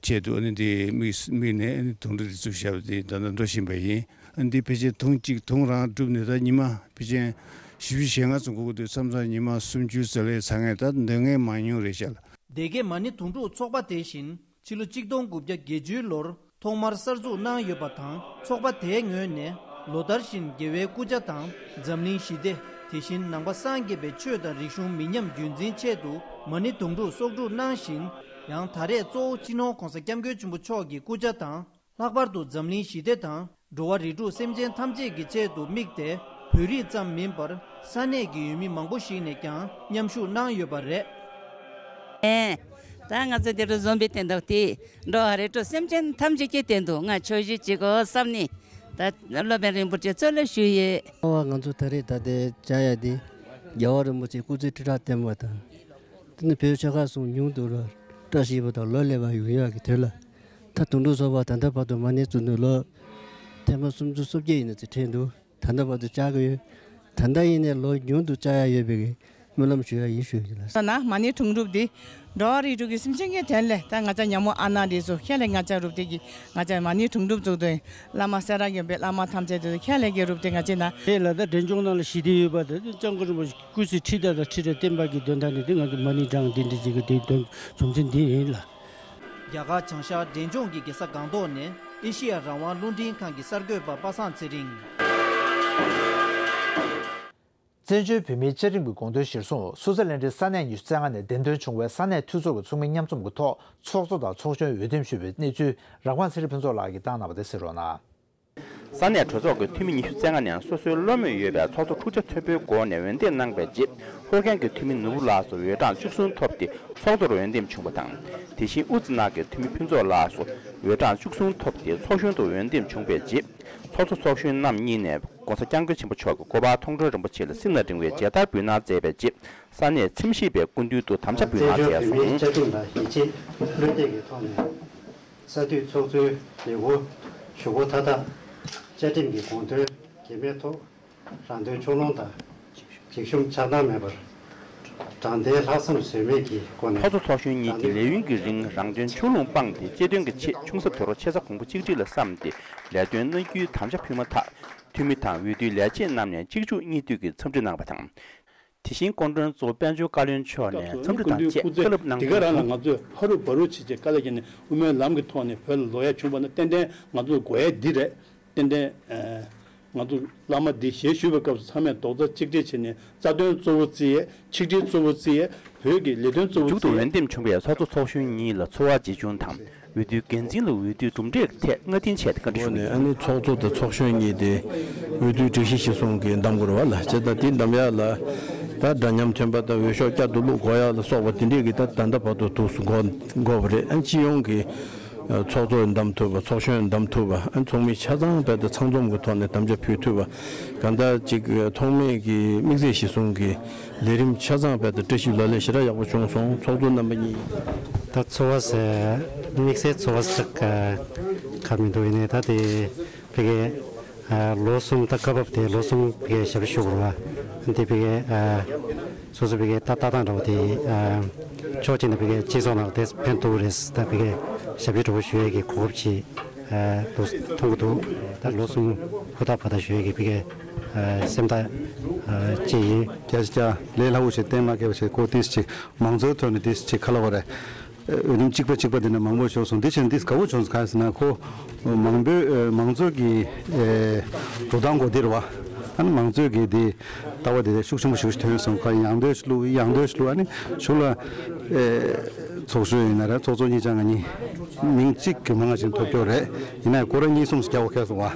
ཆེད་དུ་ཨ་ནི་དེ་དམིགས་དམིགས་ནས་ཨ་ནི་དུང་སྒྲ་དེ་བཙུགས་བཞག་པ་དེ་ད་ལྟ་འགྲོ་བཞིན་པ་ཡིན། ཨ་ནི་དེ་ཕལ་ཆེར་དུང་གཅིག་དུང་རང་བསྒྲུབས་ནས་ད་ཉི་མ་ཕལ་ཆེར་བཞི་བཅུ་ཞེ་ལྔ་ཙམ་འགོར་གྱི་འདུག། མཚམས་མཚམས་ཉི་མ་སུམ་ཅུ་ཙམ་ལས་ཚང་ངེས་ད་འདོན་མཁན་མང་ཉུང་རེད་ཤག་ལ། སྡེ་དགེ་མ་ཎི་དུང་སྒྲུབ་ཚོགས་པ་དེ་བཞིན་ཕྱི་ལོ་གཅིག་སྟོང་དགུ་བརྒྱ་བརྒྱད་ཅུ་ལོར་ཐོག་མར་གསར་འཛུགས་གནང་ཡོད་པ་དང་། ཚོགས་པ་དེའི་ངོས་ནས་ལོ་ལྟར་བཞིན་རྒྱལ་བའི་སྐུ་ཕྱྭ་དང་། འཛམ་གླིང་ཞི་བདེ། དེ་བཞིན་ནང་པ་སངས་རྒྱས་པའི་ཆོས་དང་རིག་གཞུང་མི་ཉམས་རྒྱུན་འཛིན་ཆེད་དུ་མ་ཎི་དུང་སྒྲུབ་གསོག་སྒྲུབ་གནང་བཞིན། ཡང་ད་རེས་གཙོ་བོ་སྤྱི་ནོར་ྋགོང་ས་ྋསྐྱབས་མགོན་ཆེན་པོ་མཆོག་གི་སྐུ་ཕྱྭ་དང་། ལྷག་པར་དུ་འཛམ་གླིང་ཞི་བདེ་དང་། འགྲོ་བ་རིགས་དྲུག་སེམས་ཅན་ཐམས་ཅད་ཀྱི་ཆེད་དུ་དམིགས་ཏེ། བོད་རིགས་ཙམ་མིན་པར་ས་གནས་ཀྱི་ཡུལ་མི་མང་པོ་ཞིག་ནས་ཀྱང་མཉམ་ཞུགས་གནང་ཡོད་པ་རེད། ཨེ། ད་ང་ཚོ་འདི་རུ་འཛོམས་པའི་དོན་དག་དེ། འགྲོ་བ་རིགས་དྲུག་སེམས་ཅན་ཐམས་ཅད་ཀྱི་དོན་དུ་ང་ཆོས་ཞུ་བྱེད་དགོས་བསམ་ནས། ད་སློབ་དཔོན་རིན་པོ་ཆེ་གཙོ་ལ་ཞུས་ཡོད། ཨ་བ། ང་ཚོ་ད་རེས་ད་ལྟའི་བཅར་ཡ་འདི་རྒྱལ་བ་རིན་པོ་ཆེ་སྐུ་ཚེ་ཁྲི་ཕྲག་བརྟན་པ་དང་། དེ་ནི་བོད་ཆོལ་ཁ་གསུམ་ཉུང་དུ་རུ་བཀྲ་ཤིས་པ་དང་ལོ་ལེགས་པ་ཡོང་ཡག་གི་དོན་ལ། ད་དུང་སྒྲུབ་ཚོགས་པ་ད་ལྟ་བར་དུ་མ་ཎི་བཙུགས་ནས་ལོ་ཐེངས་མ་སུམ་ཅུ་སོ་བརྒྱད་ཡིན་ན་ཅིག་ཕྲད་འདུག། ད་ལྟ་བར་དུ་བཅར་གྱི་ཡོད། ད་ལྟ་ཡིན་ནའི་ལོ་ཉུང་དུ་བཅར་ཡག་ཡོད་པའི་སྨོན་ལམ་ཞུ་ཡག་ཡིན་ཞུ་ཡིན་ལ། ད་ན་མ་ཎི་དུང་སྒྲུབ་འདི་འགྲོ་བ་རིགས་དྲུག་གི་སེམས་ཅན་གྱི་དོན་ལས། ད་ང་ཅག་ཉ་མོ་ཨ་ན་འདི་ཚོ་ཁྱེད་ལས་ང་ཅག་རུབ་སྟེ་གི་ང་ཅག་མ་ཎི་དུང་སྒྲུབ་བཙུགས་དོན། བླ་མ་སེ་ར་དགོན་པའི་བླ་མ་ཐམས་ཅད་དེ་ཚོ་ཁྱེད་ལས་ཀྱི་རུབ་སྟེ་ང་ཅག་ན། དེ་ལ་ད་འབྲས་ལྗོངས་ནང་ལ་ཞི་བདེ་ཡོད་པ་དེ་སྐྱབས་མགོན་རིན་པོ་ཆེ་སྐུ་ཚེ་ཁྲི་ཕྲག་དང་ཁྲི་ཕྲག་བརྟན་པ་གི་དོན་དག་ནི་དེ་ང་ཚོ་མ་ཎི་བགྲང་འདི་འདྲ་ཅིག་གི་དེའི་དོན་རྒྱུ་མཚན་འདི་ཡིན་ལ། རྒྱ་གར་བྱང་ཤར་འབྲས་ལྗོངས་ཀྱི་རྒྱལ་ས་སྒང་ཏོག་ནས་ཨེ་ཤེ་ཡ་རང་དབང་རླུང་འཕྲིན་ཁང་གི་གསར་འགོད་པ་པ་སངས་ཚེ་རིང་། བཙན་བྱོལ་བོད་མིའི་བཅའ་ཁྲིམས་ཀྱི་དགོངས་དོན་གཞིར་བཟུང་སུའུ་ཙེར་ལན་ཌིའི་ས་གནས་ཉི་ཤུ་རྩ་ལྔ་ནས་འདེམས་ཐོན་བྱུང་བའི་ས་གནས་འཐུས་ཚོགས་ཀྱི་ཚོགས་མི་མཉམ་འཛོམས་ཀྱི་ཐོག་ཚོགས་གཙོ་དང་ཚོགས་གཞོན་འོས་འདེམས་ཞུས་པའི་གནས་ཚུལ་རང་དབང་ཚེ་རིང་ཕུན་ཚོགས་ལགས་ཀྱིས་བཏང་གནང་བ་དེ་གསན་རོགས་གནང་། ས་གནས་གྲོས་ཚོགས་ཀྱི་འཐུས་མི་ཉི་ཤུ་རྩ་ལྔ་ནས་སོ་སོའི་བློ་མོས་ཡོད་པའི་ཚོགས་གཙོ་འཁྲུག་ཆ་མཐོན་པོའི་སྒོ་ནས་འོས་འདེམས་གནང་བའི་རྗེས། ཧོར་ཁན་གྱི་འཐུས་མི་ནོར་བུ་ལགས་སུ་འོས་གྲངས་བཅུ་གསུམ་ཐོབ་སྟེ་ཚོགས་གཙོར་འོས་འདེམས་བྱུང་བ་དང་། དེ་བཞིན་དབུ་ཙི་ནག་གི་འཐུས་མི་ཕུན་ཚོགས་ལགས་སུ་འོས་གྲངས་བཅུ་གསུམ་ཐོབ་སྟེ་ཚོགས་གཞོན་དུ་འོས་འདེམས་བྱུང་བའི་རྗེས། ཚོགས་གཙོ་ཚོགས་གཞོན་རྣམ་གཉིས་ནས་༸གོང་ས་༸སྐྱབས་མགོན་ཆེན་པོ་མཆོག་གི་སྐུ་པར་མཐོང་གྲོལ་རིན་པོ་ཆེ་ལ་སིམ་ལ་འགྲེང་བའི་མཇལ་དར་འབུལ་གནང་མཛད་པའི་རྗེས། ས་གནས་ཚིམ་ཤེས་པའི་སྐུ་མདུན་དུ་དམ་བཅའ་འབུལ་གནང་མཛད་སོང་། བཙན་བྱོལ་བོད་མིའི་བཅའ་ཁྲིམས་ལ་ཡིད་ཆེས་བློས་གཏད་ཀྱི་ཐོག་ནས། གསར་འདུས་ཚོགས་གཙོའི་ལས་འཁུར་ཞུ་སྒོ་མཐའ་དག་བཅའ་ཁྲིམས་ཀྱི་དགོངས་དོན་འགལ་མེད་ཐོག་རང་དོན་ཕྱོགས་ལྷུང་དང་། འཇིགས་ཞུམ་ཆགས་སྡང་མེད་པར། དྲང་བདེན་ལྷག་བསམ་ཟོལ་མེད་ཀྱི་སྒོ་ནས། ཚོགས་གཙོ་ཚོགས་གཞོན་གཉིས་ཀྱིས་ལས་ཡུན་གྱི་རིང་རང་དོན་ཕྱོགས་ལྷུང་སྤངས་ཏེ་སྤྱི་དོན་གྱི་ཆེད་ཆུང་ས་དུད་འགྲོ་ཆེ་ས་གོང་བུ་གཅིག་སྒྲིལ་ལ་བསམ་སྟེ་ལས་དོན་གནང་རྒྱུའི་དམ་བཅའ་ཕུལ་མ་ཐག་འཐུས་མི་དང་འོས་བསྡུའི་ལས་བྱེད་རྣམས་ནས་གཅིག་མཇུག་གཉིས་མཐུད་ཀྱིས་འཚམས་འདྲི་གནང་བ་དང་། དེ་བཞིན་སྐུ་མགྲོན་གཙོ་བོ་དཔལ་འབྱོར་བཀའ་བློན་མཆོག་ནས་འཚམས་འདྲི་དང་བཅས་བཀའ་སློབ་གནང་དུས། འདི་ག་རང་ལ་ང་ཚོས་ཕ་རུ་བ་རུ་བྱེད་ཅེས་དཀའ་ལས་བརྒྱབ་ནས་དབུ་མའི་ལམ་གྱི་ཐོག་ནས་བོད་ལ་ལོག་ཡ་བྱུང་བ་ན་ཏན་ཏན་ང་ཚོ་དགོས་ཡ་འདི་རེད། ཏན་ཏན་ཨ་ང་ཚོ་བླ་མ་འདི་ཞལ་བཞུགས་པའི་སྐབས་སུ་ཚང་མས་རྡོག་རྩ་གཅིག་སྒྲིལ་བྱས་ནས་རྩ་དོན་གཙོ་བོ་བརྩི་ཡས། ཆིག་སྒྲིལ་གཙོ་བོ་བརྩི་ཡས། བོད་ཀྱི་ལས་དོན་གཙོ་བོ་མཇུག་ཏུ་བརྩི་ཡས། འོས་འདེམས་བྱུང་བའི་ཚོགས་གཙོ་ཚོགས་གཞོན་གཉིས་ལ་འཚོ་བ་ཇི་བྱུང་དང་། འོས་བསྡུའི་འགན་འཛིན་ལ་འོས་བསྡུའི་གྲུབ་འབྲས་ཐད་སྔ་རྟིང་ཆད་དེ་བཀའ་འདྲི་ཞུ་གི་ཡིན། ཨ་ནི་ཚོགས་གཙོ་དང་ཚོགས་གཞོན་གཉིས་དེ་འོས་བསྡུའི་སྒྲིག་གཞི་གཞིར་བཟུང་གིས་བདམས་དགོས་རེད་བ་ལ། བྱས་ཙང་དེ་བདམས་ཡག་ལ་ད་འདྲ་མཉམ་ཐོན་པ་དང་འོས་ཤོག་བསྐྱར་དུ་བླུག་དགོས་ཡག་ལ་སོགས་པ་དེ་འདྲས་ཀྱི་ད་ད་ལྟ་བར་དུ་འདུག་སེ་འགོར་འགོར་བ་རེད། ཨ་ནི་སྤྱི་ཡོངས་ཀྱི་ཚོགས་གཙོ་བདམས་ཐུབ་པ། ཚོགས་གཞོན་བདམས་ཐུབ་པ། ཨ་ནི་ཚོགས་མི་ཆ་ཚང་རྦད་དེ་ཚང་འཛོམས་ཀྱི་ཐོག་ནས་དམ་བཅའ་ཕུལ་ཐུབ་པ། གང་ལྟར་ཅིག་ཐོག་མེད་ཀྱི་དམིགས་བསལ་གཞིར་བཟུང་གི་ལས་རིམ་ཆ་ཚང་རྦད་དེ་བཀྲ་ཤིས་ལོ་ལེགས་ཞེ་དྲག་ཡག་པོ་བྱུང་སོང་། ཚོགས་གཙོ་རྣམ་པ་གཉིས། ད་ཚོར་བ་ཟེར་དམིགས་བསལ་ཚོར་བ་ཟེར་ག་ག་མི་འདུག་ཡིན་ནའི་ད་དེ་ཕ་གི་ལོ་གསུམ། ད་སྐབས་བབ་དེ་ལོ་གསུམ་ཕ་གི་ཞབས་ཞུ་ཞུ་དགོས་རེད་བ། དེ་ཕ་གི་སོ་སོ་ཕ་གི་ད་ལྟ་སྟངས་འདྲ་བོ་དེ་ཕྱོགས་གཅིག་ནས་ཕ་གི་སྤྱི་ཚོགས་ནང་ལ་དེ་ཕན་ཐོགས་རེད། ད་ཕ་གི་ཞབས་ཞུ་འདྲ་བོ་ཞུ་ཡས་ཀྱི་གོ་སྐབས་ཅིག་ཨ་ཐོབ་ཀྱི་འདུག་ད་ལོ་གསུམ་ཧུར་ཐག་བ་ཐག་ཞུ་ཡས་ཀྱི་ཕ་གི་ཨ་སེམས་ཐག་ཨ་བཅད་ཡིན། རྒྱ་ཆེ་རྒྱ་ལས་སླ་བོ་ཞིག་གཏན་མ་འཁེལ་བ་ཞིག་ཁོ་ཏིས་ཅིག་མང་གཙོའི་ཐོག་ནས་ཏིས་ཅིག་ཁ་ལ་བ་རེད། འོས་བསྡུ་གཅིག་པ་གཅིག་པ་དེ་ནས་མང་པོ་ཤོར་སོང་། དེ་བཞིན་ཏིས་དགའ་བོ་བྱུང་སོང་། གང་ཡིན་ཟེར་ན་ཁོ་མང་པོའི་མང་གཙོའི་གི་འགྲོ་སྟངས་གོ་དེ་རེད་བ། ཨ་ནི་མང་གཙོའི་གི་དེ་ལྟ་བ་དེ་ཤུགས་ཆེན་པོ་ཞིག་ཐོན་སོང་། ཁོ་ཡང་ལྟོས་ཤིག་བླུག་ཡང་ལྟོས་ཤིག་བླུག་ཨ་ནི་གཞུག་ལ་ཚོགས་གཞོན་ཡིན་ན་རེད། ཚོགས་གཙོ་གཉིས་ཆ་ང་གཉིས་མིང་གཅིག་གི་མང་ང་ཞིག་ཐོབ་ཀྱོག་རེད། ཡིན་ན་ཁོ་རང་གཉིས་གསུམ་ཞིག་རྒྱག་དགོས་ཁེལ་སོང་བ།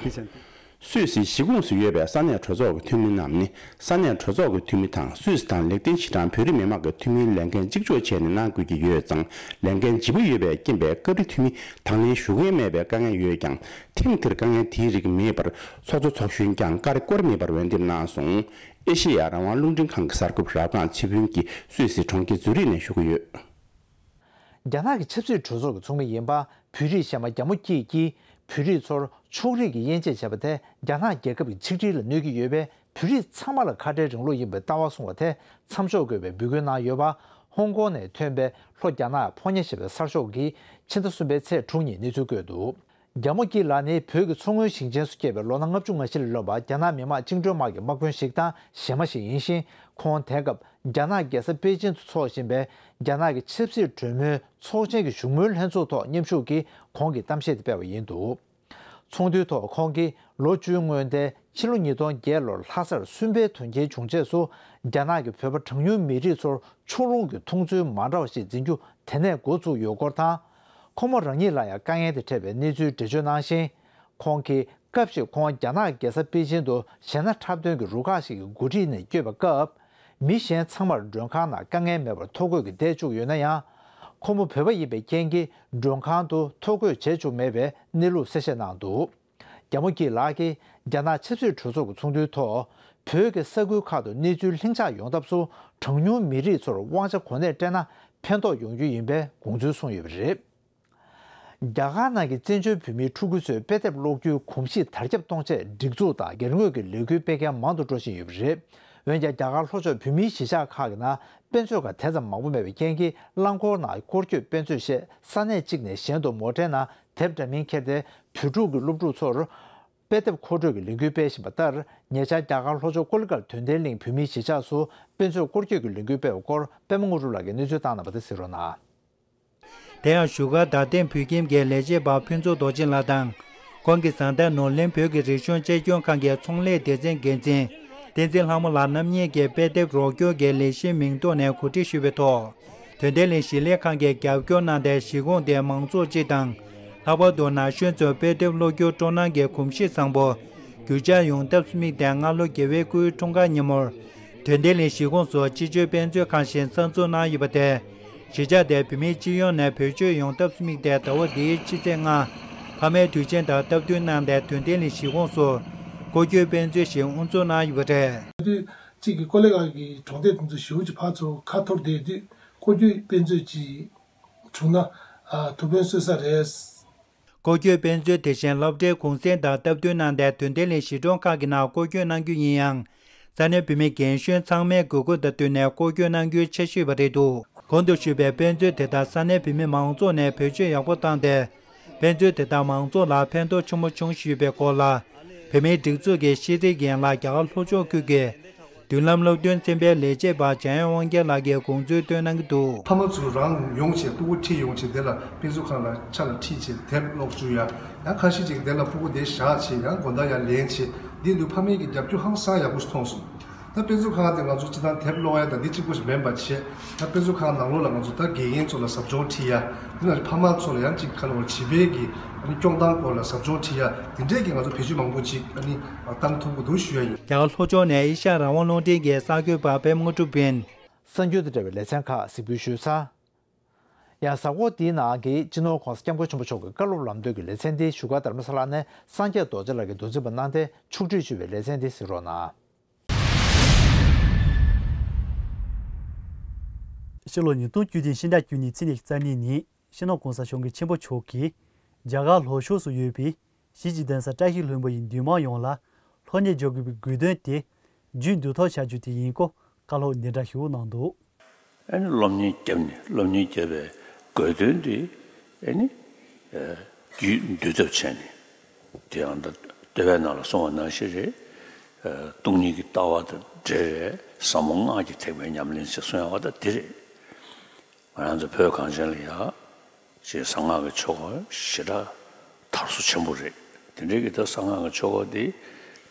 དེ་བཞིན། སུད་སིའི་གཞིས་ཁོངས་སུ་ཡོད་པའི་ས་གནས་གྲོས་ཚོགས་ཀྱི་འཐུས་མི་རྣམས་ནི་ས་གནས་གྲོས་ཚོགས་ཀྱི་འཐུས་མི་དང་སུད་སི་དང་ལེགས་ལྡན་ཤིང་ཐང་བོད་རིགས་མི་མང་གི་འཐུས་མིའི་ལས་འགན་གཅིག་ལྕོགས་བྱས་ནས་གནང་དགོས་ཀྱི་ཡོད་ཙང་། ལས་འགན་ལྗིད་པོ་ཡོད་པའི་རྐྱེན་པས་བཀའ་ཁྲི་འཐུས་མི་དང་ལེན་ཞུ་མཁན་མེད་པའི་དཀའ་ངལ་ཡོད་ཀྱང་། ཐེངས་འདིར་དཀའ་ངལ་དེའི་རིགས་མེད་པར་ཚོགས་གཙོ་ཚོགས་གཞོན་ཀྱང་བཀའ་རེ་སྐོར་མེད་པར་འོས་འདེམས་གནང་སོང་། ཨེ་ཤེ་ཡ་རང་དབང་རླུང་འཕྲིན་ཁང་གི་གསར་འགོད་པ་རབ་སྒང་ཚེ་ཕུན་གྱིས་སུད་སི་གྲོང་ཁྱེར་ཛུ་རིག་ནས་ཞུ་གི་ཡོད། རྒྱ་ནག་གི་ཆབ་སྲིད་གྲོས་ཚོགས་ཀྱི་ཚོགས་མི་ཡིན་པ་བོད་རིགས་གཞས་མ་རྒྱ་མོ་སྐྱིད་ཀྱིས་བོད་རིགས་ཚོར་ཕྱོགས་རིས་ཀྱི་དབྱེ་འབྱེད་བྱས་པ་དེ་རྒྱ་ནག་རྒྱལ་ཁབ་ཀྱི་ཆིག་སྒྲིལ་ལ་གནོད་ཀྱི་ཡོད་པས། བོད་རིགས་ཚང་མ་ལ་ཁ་བྲལ་རིང་ལུགས་ཡིན་པའི་ལྟ་བ་བཟུང་བ་དེ་མཚམས་འཇོག་དགོས་པའི་འབོད་སྐུལ་གནང་ཡོད་པ། ཧོང་ཀོང་ནས་ཐོན་པའི་ལྷོ་རྒྱ་ནག་ཕོ་ཉ་ཞེས་པའི་གསར་ཤོག་གིས་ཕྱི་ཟླ་གསུམ་པའི་ཚེས་དྲུག་ཉིན་གནས་ཚུལ་བཀོད་འདུག་རྒྱ་མོ་སྐྱིད་ལགས་ནི་བོད་ཀྱི་མཚོ་སྔོན་ཞིང་ཆེན་སུ་སྐྱེས་པའི་ལོ་ན་ལྔ་བཅུ་ང་བཞི་ལ་ལོན་པ་རྒྱ་ནག་མི་དམངས་བཅིངས་འགྲོལ་དམག་གི་དམག་དཔོན་ཞིག་དང་གཞས་མ་ཞིག་ཡིན་ཞིང་། ཁོང་དེང་སྐབས་རྒྱ་ནག་རྒྱལ་ས་པེ་ཅིན་དུ་འཚོགས་བཞིན་པའི་རྒྱ་ནག་གི་ཆབ་སྲིད་གྲོས་མོལ་ཚོགས་ཆེན་གྱི་བཞུགས་མོལ་ལྷན་ཚོགས་ཐོག་མཉམ་ཞུགས་ཀྱིས་ཁོང་གི་གཏམ་བཤད་དེ་སྤེལ་བ་ཡིན་འདུག་ཚོགས་འདུའི་ཐོག་ཁོང་གིས་ལོ་བཅུའི་སྔོན་ཏེ་ཕྱི་ལོ་ཉིས་སྟོང་བརྒྱད་ལོར་ལྷ་སར་སུན་པའི་དོན་རྐྱེན་བྱུང་རྗེས་སུ་རྒྱ་ནག་གིས་བོད་པ་གྲངས་ཉུང་མི་རིགས་ཚོར་ཕྱོགས་ལྷུང་གི་མཐོང་ཚུལ་མ་འདྲ་བ་ཞིག་འཛིན་རྒྱུ་དེ་ནས་འགོ་བཙུགས་ཡོད་སྐོར་དང་། ཁོ་མོ་རང་ཉིད་ལ་ཡང་དཀའ་ངལ་དེ་འཕྲད་པའི་གནས་ཚུལ་འགྲེལ་བརྗོད་གནང་ཞིང་། ཁོང་གིས་སྐབས་ཤིག་ཁོང་རྒྱ་ནག་རྒྱལ་ས་པེ་ཅིན་དུ་གཞས་སྣ་འཁྲབ་སྟོན་གྱི་རུ་ཁག་ཞིག་གི་འགོ་ཁྲིད་ནས་བསྐྱོད་པའི་སྐབས། མི་གཞན་ཚང་མར་མགྲོན་ཁང་ནང་དཀའ་ངལ་མེད་པར་ཐོ་འགོད་ཀྱིས་བསྡད་བཅུག་ཡོད་ན་ཡང་། ཁོ་མོ་བོད་པ་ཡིན་པའི་རྐྱེན་གྱིས་མགྲོན་ཁང་དུ་ཐོ་འགོད་བྱེད་བཅུག་མེད་པའི་གནས་ལུགས་གསལ་བཤད་གནང་འདུག་རྒྱ་མོ་སྐྱིད་ལགས་ཀྱིས་རྒྱ་ནག་ཆབ་སྲིད་གྲོས་ཚོགས་ཀྱི་ཚོགས་འདུའི་ཐོག་བོད་ཀྱི་ས་ཁུལ་ཁག་ཏུ་གནས་ཚུལ་ལྷིང་འཇགས་ཡོང་ཐབས་སུ་གྲངས་ཉུང་མི་རིགས་ཚོར་དབང་ཆ་གོ་གནས་སྤྲད་ན་ཕན་ཐོགས་ཡོང་རྒྱུ་ཡིན་པའི་དགོངས་ཚུལ་གསུངས་ཡོད་པ་རེད། རྒྱ་གར་ནང་གི་བཙན་བྱོལ་བོད་མིའི་ཕྲུ་གུ་ཚོས་དཔེ་དེབ་ཀློག་རྒྱུའི་གོམས་གཤིས་དར་ཁྱབ་གཏོང་ཆེད་སྒྲིག་འཛུགས་དང་སྒེར་ངོས་ཀྱི་ལས་འགུལ་སྤེལ་མཁན་མང་དུ་འགྲོ་བཞིན་ཡོད་པ་རེད། འོན་ཀྱང་རྒྱ་གར་ལྷོ་ཕྱོགས་བོད་མིའི་གཞིས་ཆགས་ཁག་གི་ནང་དཔེ་མཛོད་ཁང་དེ་ཙམ་མང་པོ་མེད་པའི་རྐྱེན་གྱིས་རླངས་འཁོར་ནང་སྐོར་སྐྱོད་དཔེ་མཛོད་ཞེས་ས་གནས་གཅིག་ནས་གཞན་དུ་མོ་ཊའི་ནང་དེབ་འདྲ་མིན་ཁྱེར་ཏེ་བོད་ཕྲུག་གི་སློབ་ཕྲུག་ཚོར་དཔེ་དེབ་མཁོ་སྤྲོད་ཀྱི་ལས་འགུལ་སྤེལ་བཞིན་པ་ལྟར། ཉེ་ཆར་རྒྱ་གར་ལྷོ་ཕྱོགས་ཀོ་ལི་གྷལ་དོན་ལྡན་གླིང་བོད་མིའི་གཞིས་ཆགས་སུ་དཔེ་མཛོད་སྐོར་སྐྱོད་ཀྱི་ལས་འགུལ་སྤེལ་བའི་སྐོར་པད་མ་དངོས་གྲུབ་ལགས་ཀྱིས་གནས་ཚུལ་བཏང་གནང་བ་དེ་གཟིགས་རོགས་གནང་། དེ་ཡང་བཞུགས་སྒར་རྡ་སྟེང་བོད་ཁྱིམ་གྱི་ལས་བྱེད་པ་ཕུན་ཚོགས་རྡོ་རྗེ་ལགས་དང་། ཁོང་གི་བཟའ་ཟླ་ནོར་གླིང་བོད་ཀྱི་རིག་གཞུང་གཅེས་སྐྱོང་ཁང་གི་ཚོང་ལས་སྡེ་ཚན་འགན་འཛིན་ བསྟན་འཛིན་ལྷ་མོ་ལགས་རྣམ་གཉིས་ཀྱིས་དཔེ་དེབ་རོགས་སྐྱོར་གྱི་ལས་གཞིའི་མིང་ཐོག་ནས་གོ་སྒྲིག་ཞུས་པའི་ཐོག་དོན་ལྡན་གླིང་གཞིས་ལས་ཁང་གིས་རྒྱབ་སྐྱོར་གནང་སྟེ། གཞིས་ཁོངས་དེའི་མང་ཚོགས་སྤྱི་དང་། ལྷག་པར་དུ་ན་གཞོན་ཚོར་དཔེ་དེབ་ཀློག་རྒྱུ་སྤྲོ་སྣང་གི་གོམས་གཤིས་བཟང་པོ་རྒྱུན་འཁྱོངས་ཡོང་ཐབས་སུ་དམིགས་ཏེ། སྔ་ལོ་རྒྱལ་བའི་སྐུའི་འཁྲུངས་སྐར་ཉིན་མོར། དོན་ལྡན་གླིང་གཞིས་ཁོངས་སུ་སྤྱི་སྤྱོད་དཔེ་མཛོད་ཁང་ཞིག་གསར་འཛུགས་གནང་ཡོད་པ་དེས། གཞིས་ཆགས་དེར་བོད་མི་སྤྱི་ཡོངས་ནས་བེད་སྤྱོད་ཡོང་ཐབས་སུ་དམིགས་ཏེ། ཟླ་བ་འདིའི་ཕྱི་ཚེས་ལྔ། ཕ་མའི་དུས་ཆེན་དང་སྟབས་བསྟུན་གནང་སྟེ། དོན་ལྡན་གླིང་གཞིས་ཁོངས་སུ་སྐོར་སྐྱོད་དཔེ་མཛོད་ཞིག་དབུ་འཛུགས་གནང་ཡོད་པ་རེད། དུས་གཅིག་གི་ཀོ་ལི་གྷལ་གྱི་གྲོང་སྡེ་དེ་ཚོ་ཞེ་པོ་ཅིག་ཕར་ཚུར་ཁ་འཐོར་བསྡད་དུས། སྐོར་སྐྱོད་དཔེ་མཛོད་ཅིག་བྱུང་ན་ཨ་ཐུགས་ཕན་གསོས་ས་རེད། སྐོར་སྐྱོད་དཔེ་མཛོད་དེ་བཞིན་སློབ་གྲྭའི་གུང་སེང་དང་སྟབས་བསྟུན་གནང་སྟེ། དོན་ལྡན་གླིང་གཞིས་གྲོང་ཁག་གི་ནང་སྐོར་སྐྱོད་གནང་རྒྱུ་ཡིན་ཡང་། ས་གནས་བོད་མི་རྒན་གཞོན་ཚང་མའི་དགོས་མཁོ་དང་བསྟུན་ནས་སྐོར་སྐྱོད་གནང་རྒྱུའི་འཆར་གཞི་ཡོད་པ་རེད་འདུག་གོང་དུ་ཞུས་པའི་དཔེ་མཛོད་དེ་དག་ས་གནས་བོད་མི་མང་ཚོགས་ནས་བེད་སྤྱོད་ཡག་པོ་བཏང་སྟེ། དཔེ་མཛོད་དེ་དག་མང་ཚོགས་ལ་ཕན་ཐོགས་ཆེན་པོ་བྱུང་བཞིན་ཡོད་པའི་སྐོར་ལ། བོད་མིའི་སྒྲིག་འཛུགས་ཀྱི་ཤེས་རིག་ཡན་ལག་རྒྱ་གར་ལྷོ་ཕྱོགས་ཁུལ་གྱི་མདུན་ལམ་སློབ་སྟོན་ཚན་པའི་ལས་བྱེད་པ་འཇམ་དབྱངས་དབང་རྒྱལ་ལགས་ཀྱིས་དགོངས་ཚུལ་བཏོན་གནང་གི་འདུག་ཕ་མ་ཚོ་རང་ཡོང་བྱས་སྤུ་གུ་ཁྲིད་ཡོང་བྱས་དེ་ལ་དཔེ་མཛོད་ཁང་ལ་ཆ་ལ་ཁྲིད་བྱས་དེབ་ཀློག་བཅུག་ཡ། ཡང་ཁ་ཤས་ཅིག་དེ་ལ་སྤུ་གུ་དེ་བཞག་བྱས་ཡང་དགོང་དག་ཡར་ལེན་བྱས། འདི་འདུག་ཕ་མའི་གི་རྒྱབ་སྐྱོར་ཧང་སང་ཡག་པོ་ཞིག་མཐོང་སོང་། ད་དཔེ་མཛོད་ཁང་དེ་ང་ཚོ་སྤྱི་བཏང་དེབ་ཀློག་ཡ་དང་འདི་གཅིག་པོ་ཞིག་མིན་པ་བྱས། ད་དཔེ་མཛོད་ཁང་ནང་ལོགས་ལ་ང་ཚོ་ད་དགེ་རྒན་ཚོ་ལ་ཟབ་སྦྱོང་ཁྲིད་ཡ། དེ་ནང་བཞིན་ཕ་མ་ཚོ་ལ་ཡང་གཅིག་ཁ་ལོ་བྱིས་པའི་གི་ཨ་ནི་སྐྱོང་སྟངས་སྐོར་ལ་ཟབ་སྦྱོང་ཁྲིད་ཡ། དེ་འདྲས་ཀྱི་ང་ཚོ་བེད་སྤྱོད་མང་པོ་ཅིག་ཨ་ནི་བཏང་ཐུབ་ཀྱི་འདུག་ཞུ་ཡ་ཡིན། རྒྱ་གར་ལྷོ་ཕྱོགས་ནས་ཨེ་ཤ་ཡ་རང་དབང་རླུང་འཕྲིན་གྱི་གསར་འགོད་པ་པད་མ་དངོས་གྲུབ་ཡིན། གསར་འགྱུར་དང་འབྲེལ་བའི་ལེ་ཚན་ཁག་གཟིགས་འབུལ་ཞུས་ཚར། ཡང་གཟའ་འཁོར་འདིའི་ནང་གི་སྤྱི་ནོར་༧གོང་ས་༧སྐྱབས་མགོན་ཆེན་པོ་མཆོག་གི་བཀའ་སློབ་ལམ་སྟོན་གྱི་ལེ་ཚན་འདི་བཞུགས་སྒར་རྡ་རམ་ས་ལ་ནས་སངས་རྒྱས་རྡོ་རྗེ་ལགས་ཀྱིས་མདོ་འཛིན་པ་གནང་སྟེ་ཕྱོགས་བསྒྲིགས་ཞུས་པའི་ལེ་ཚན་འདི་གཟིགས་རོགས་གནང་། ཕྱི་ལོ་ཉིས་སྟོང་བཅུ་བདུན་ཕྱི་ཟླ་བཅུ་གཉིས་ཚེས་ཉི་ཤུ་རྩ་གཉིས་ཉིན་སྤྱི་ནོར་༧གོང་ས་༧སྐྱབས་མགོན་ཆེན་པོ་མཆོག་གིས་རྒྱ་གར་ལྷོ་ཕྱོགས་སུ་ཡོད་པའི་གཞིས་བྱེས་གདན་ས་བཀྲ་ཤིས་ལྷུན་པོ་ཡི་འདུས་མང་ཡོངས་ལ་སློབ་གཉེར་རྒྱག་དགོས་པའི་དགོས་དོན་དེ་རྒྱུན་སྡོད་ཐབས་བྱ་རྒྱུ་དེ་ཡིན་སྐོར་བཀའ་སློབ་འདི་འདྲ་ཞུ་གནང་འདུག་ཨ་ནི་སློབ་གཉེར་བརྒྱབ་ནས་སློབ་གཉེར་བརྒྱབ་པའི་དགོས་དོན་དེ་ཨ་ནི་རྒྱུན་སྡོད་ཐབས་བྱས་ནས། དེ་ཡང་ད་བསྟོད་པའི་ནང་ལ་གསུངས་པ་ནང་བཞིན་རེད། སྟོང་ཉིད་ཀྱི་ལྟ་བ་དང་འབྲེལ་བའི་ཟབ་མོ་སྔགས་ཀྱི་ཐེག་པའི་ཉམས་ལེན་ཞེས་གསུང་ཡག་པ་ད་དེ་རེད། ང་རང་ཚོ་བོད་གངས་ཅན་ལ་ཡ། ཅེས་གསང་སྔགས་ཀྱི་ཆོ་ག་ཞེ་དྲག་དར་སོ་ཆེན་པོ་རེད། དེ་འདྲའི་གི་ད་གསང་སྔགས་ཀྱི་ཆོ་ག་དེ་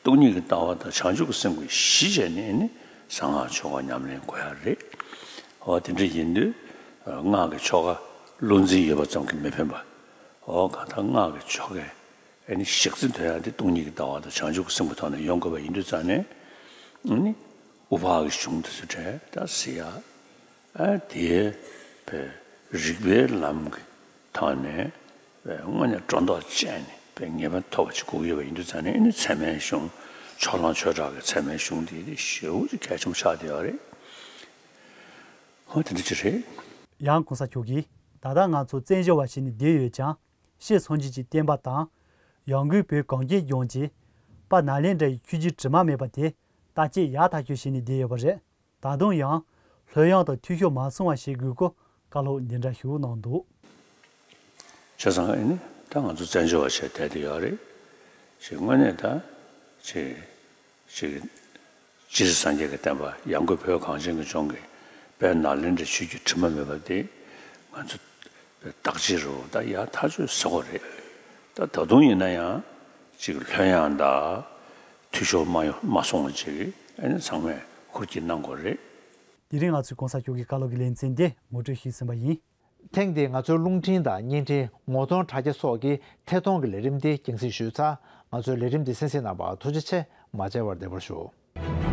སྟོང་ཉིད་ཀྱི་ལྟ་བ་དང་བྱང་ཆུབ་ཀྱི་སེམས་ཀྱིས་གཞི་བྱས་ནས་ནི་གསང་སྔགས་ཆོ་ག་ཉམས་ལེན་དགོས་ཡ་རེད། འོ་དེ་འདྲ་ཡིན་དུས་སྔགས་ཀྱི་ཆོ་ག་བློ་འཛིན་ཡོད་པ་ཙམ་གྱིས་མི་ཕན་པ། འོ་གང་ལྟར་སྔགས་ཀྱི་ཆོ་གའི་ཨ་ནི་གཞི་རྩ་དོན་ཡ་དེ་སྟོང་ཉིད་ཀྱི་ལྟ་བ་དང་བྱང་ཆུབ་ཀྱི་སེམས་ཀྱི་ཐོག་ནས་ཡོང་དགོས་པ་ཡིན་དུས་ཙང་ནས་ཨ་ནི་དབུ་ཕར་གྱི་གཞུང་དེ་ཚོ་གྲས་ད་གཟིགས་ཡ། ཨ་དེ་བས་རིགས་པའི་ལམ་གྱི་ཐོག་ནས་བས་དངོས་གནས་སྒྲོ་འདོགས་བཅད་ནས་བས་ངེས་པ་ཐོབ་པ་ཅིག་དགོས་ཀྱི་ཡོད་པ་ཡིན་དུས་ཙང་ནས་ཨ་ནི་ཚད་མའི་གཞུང་ཕྱོགས་གླང་ཆོས་གྲགས་ཀྱི་ཚད་མའི་གཞུང་དེ་དེ་ཞེ་པོ་ཅིག་གལ་ཆེན་པོ་ཆགས་བསྡད་ཡོད་རེད། འོ་དེ་འདྲ་ཅིག་རེད། ཡང་༧གོང་ས་མཆོག་གིས་ད་ལྟ་ང་ཚོ་བཙན་བྱོལ་བ་བྱས་ནས་བསྡད་ཡོད་ཀྱང་། ཤེས་སོང་རྗེས་ཀྱི་བསྟན་པ་དང་། ཡང་སྒོས་བོད་གངས་ཅན་ལྗོངས་ཀྱི་དཔལ་ནཱ་ལེནྡྲ་ཡི་ཆོས་བརྒྱུད་དྲི་མ་མེད་པ་དེ་བརྟག་དཔྱད་ཡག་ཐག་ཆོད་བྱས་ནས་བསྡད་ཡོད་པ་རེད། ད་དུང་ཡང་ལྷོད་ཡངས་དང་འཐུས་ཤོར་མ་སོང་བ་བྱེད་དགོས་སྐོར་བཀའ་སློབ་འདི་འདྲ་ཞུ་གནང་འདུག་བྱས་ཙང་ཨ་ནི་ད་ང་ཚོ་བཙན་བྱོལ་བ་བྱས་བསྡད་དེ་ཡོད་རེད། ཞེས་དངོས་གནས་ད་ཅིག་ཅིག་སྤྱིར་སངས་རྒྱས་ཀྱི་བསྟན་པ་ཡང་སྒོས་བོད་གངས་ཅན་གྱི་ལྗོངས་ཀྱི་དཔལ་ནཱ་ལེནྡྲའི་ཆོས་བརྒྱུད་དྲི་མ་མེད་པ་དེ་ང་ཚོ་བརྟག་དཔྱད་རུ་ད་ཡག་ཐག་ཆོད་ཟེར་དགོས་རེད། ད་ད་དུང་ཡིན་ན་ཡང་ཅིག་ལྷོད་ཡངས་དང་འཐུས་ཤོར་མ་ཡོང་མ་སོང་བ་ཅིག་ཨ་ནི་ཚང་མས་ཧུར་བསྐྱེད་གནང་དགོས་རེད། དེ་རིང་ང་ཚོས་༧གོང་ས་མཆོག་གི་བཀའ་སློབ་ཀྱི་ལེ་ཚན་འདི་ངོ་སྤྲོད་ཞུས་ཟིན་པ་ཡིན། ཐེངས་འདིའི་ང་ཚོའི་རླུང་འཕྲིན་དང་བརྙན་འཕྲིན་ངོ་གདོང་དྲ་རྒྱ་སོགས་ཀྱི་ཐད་གཏོང་གི་ལས་རིམ་འདི་རྒྱང་སྲིང་ཞུས་ཚར། ང་ཚོའི་ལས་རིམ་འདི་གསན་གཟིགས་གནང་བར་ཐུགས་རྗེ་ཆེ། མ་མཇལ་བར་བདེ་བར་བཞུགས།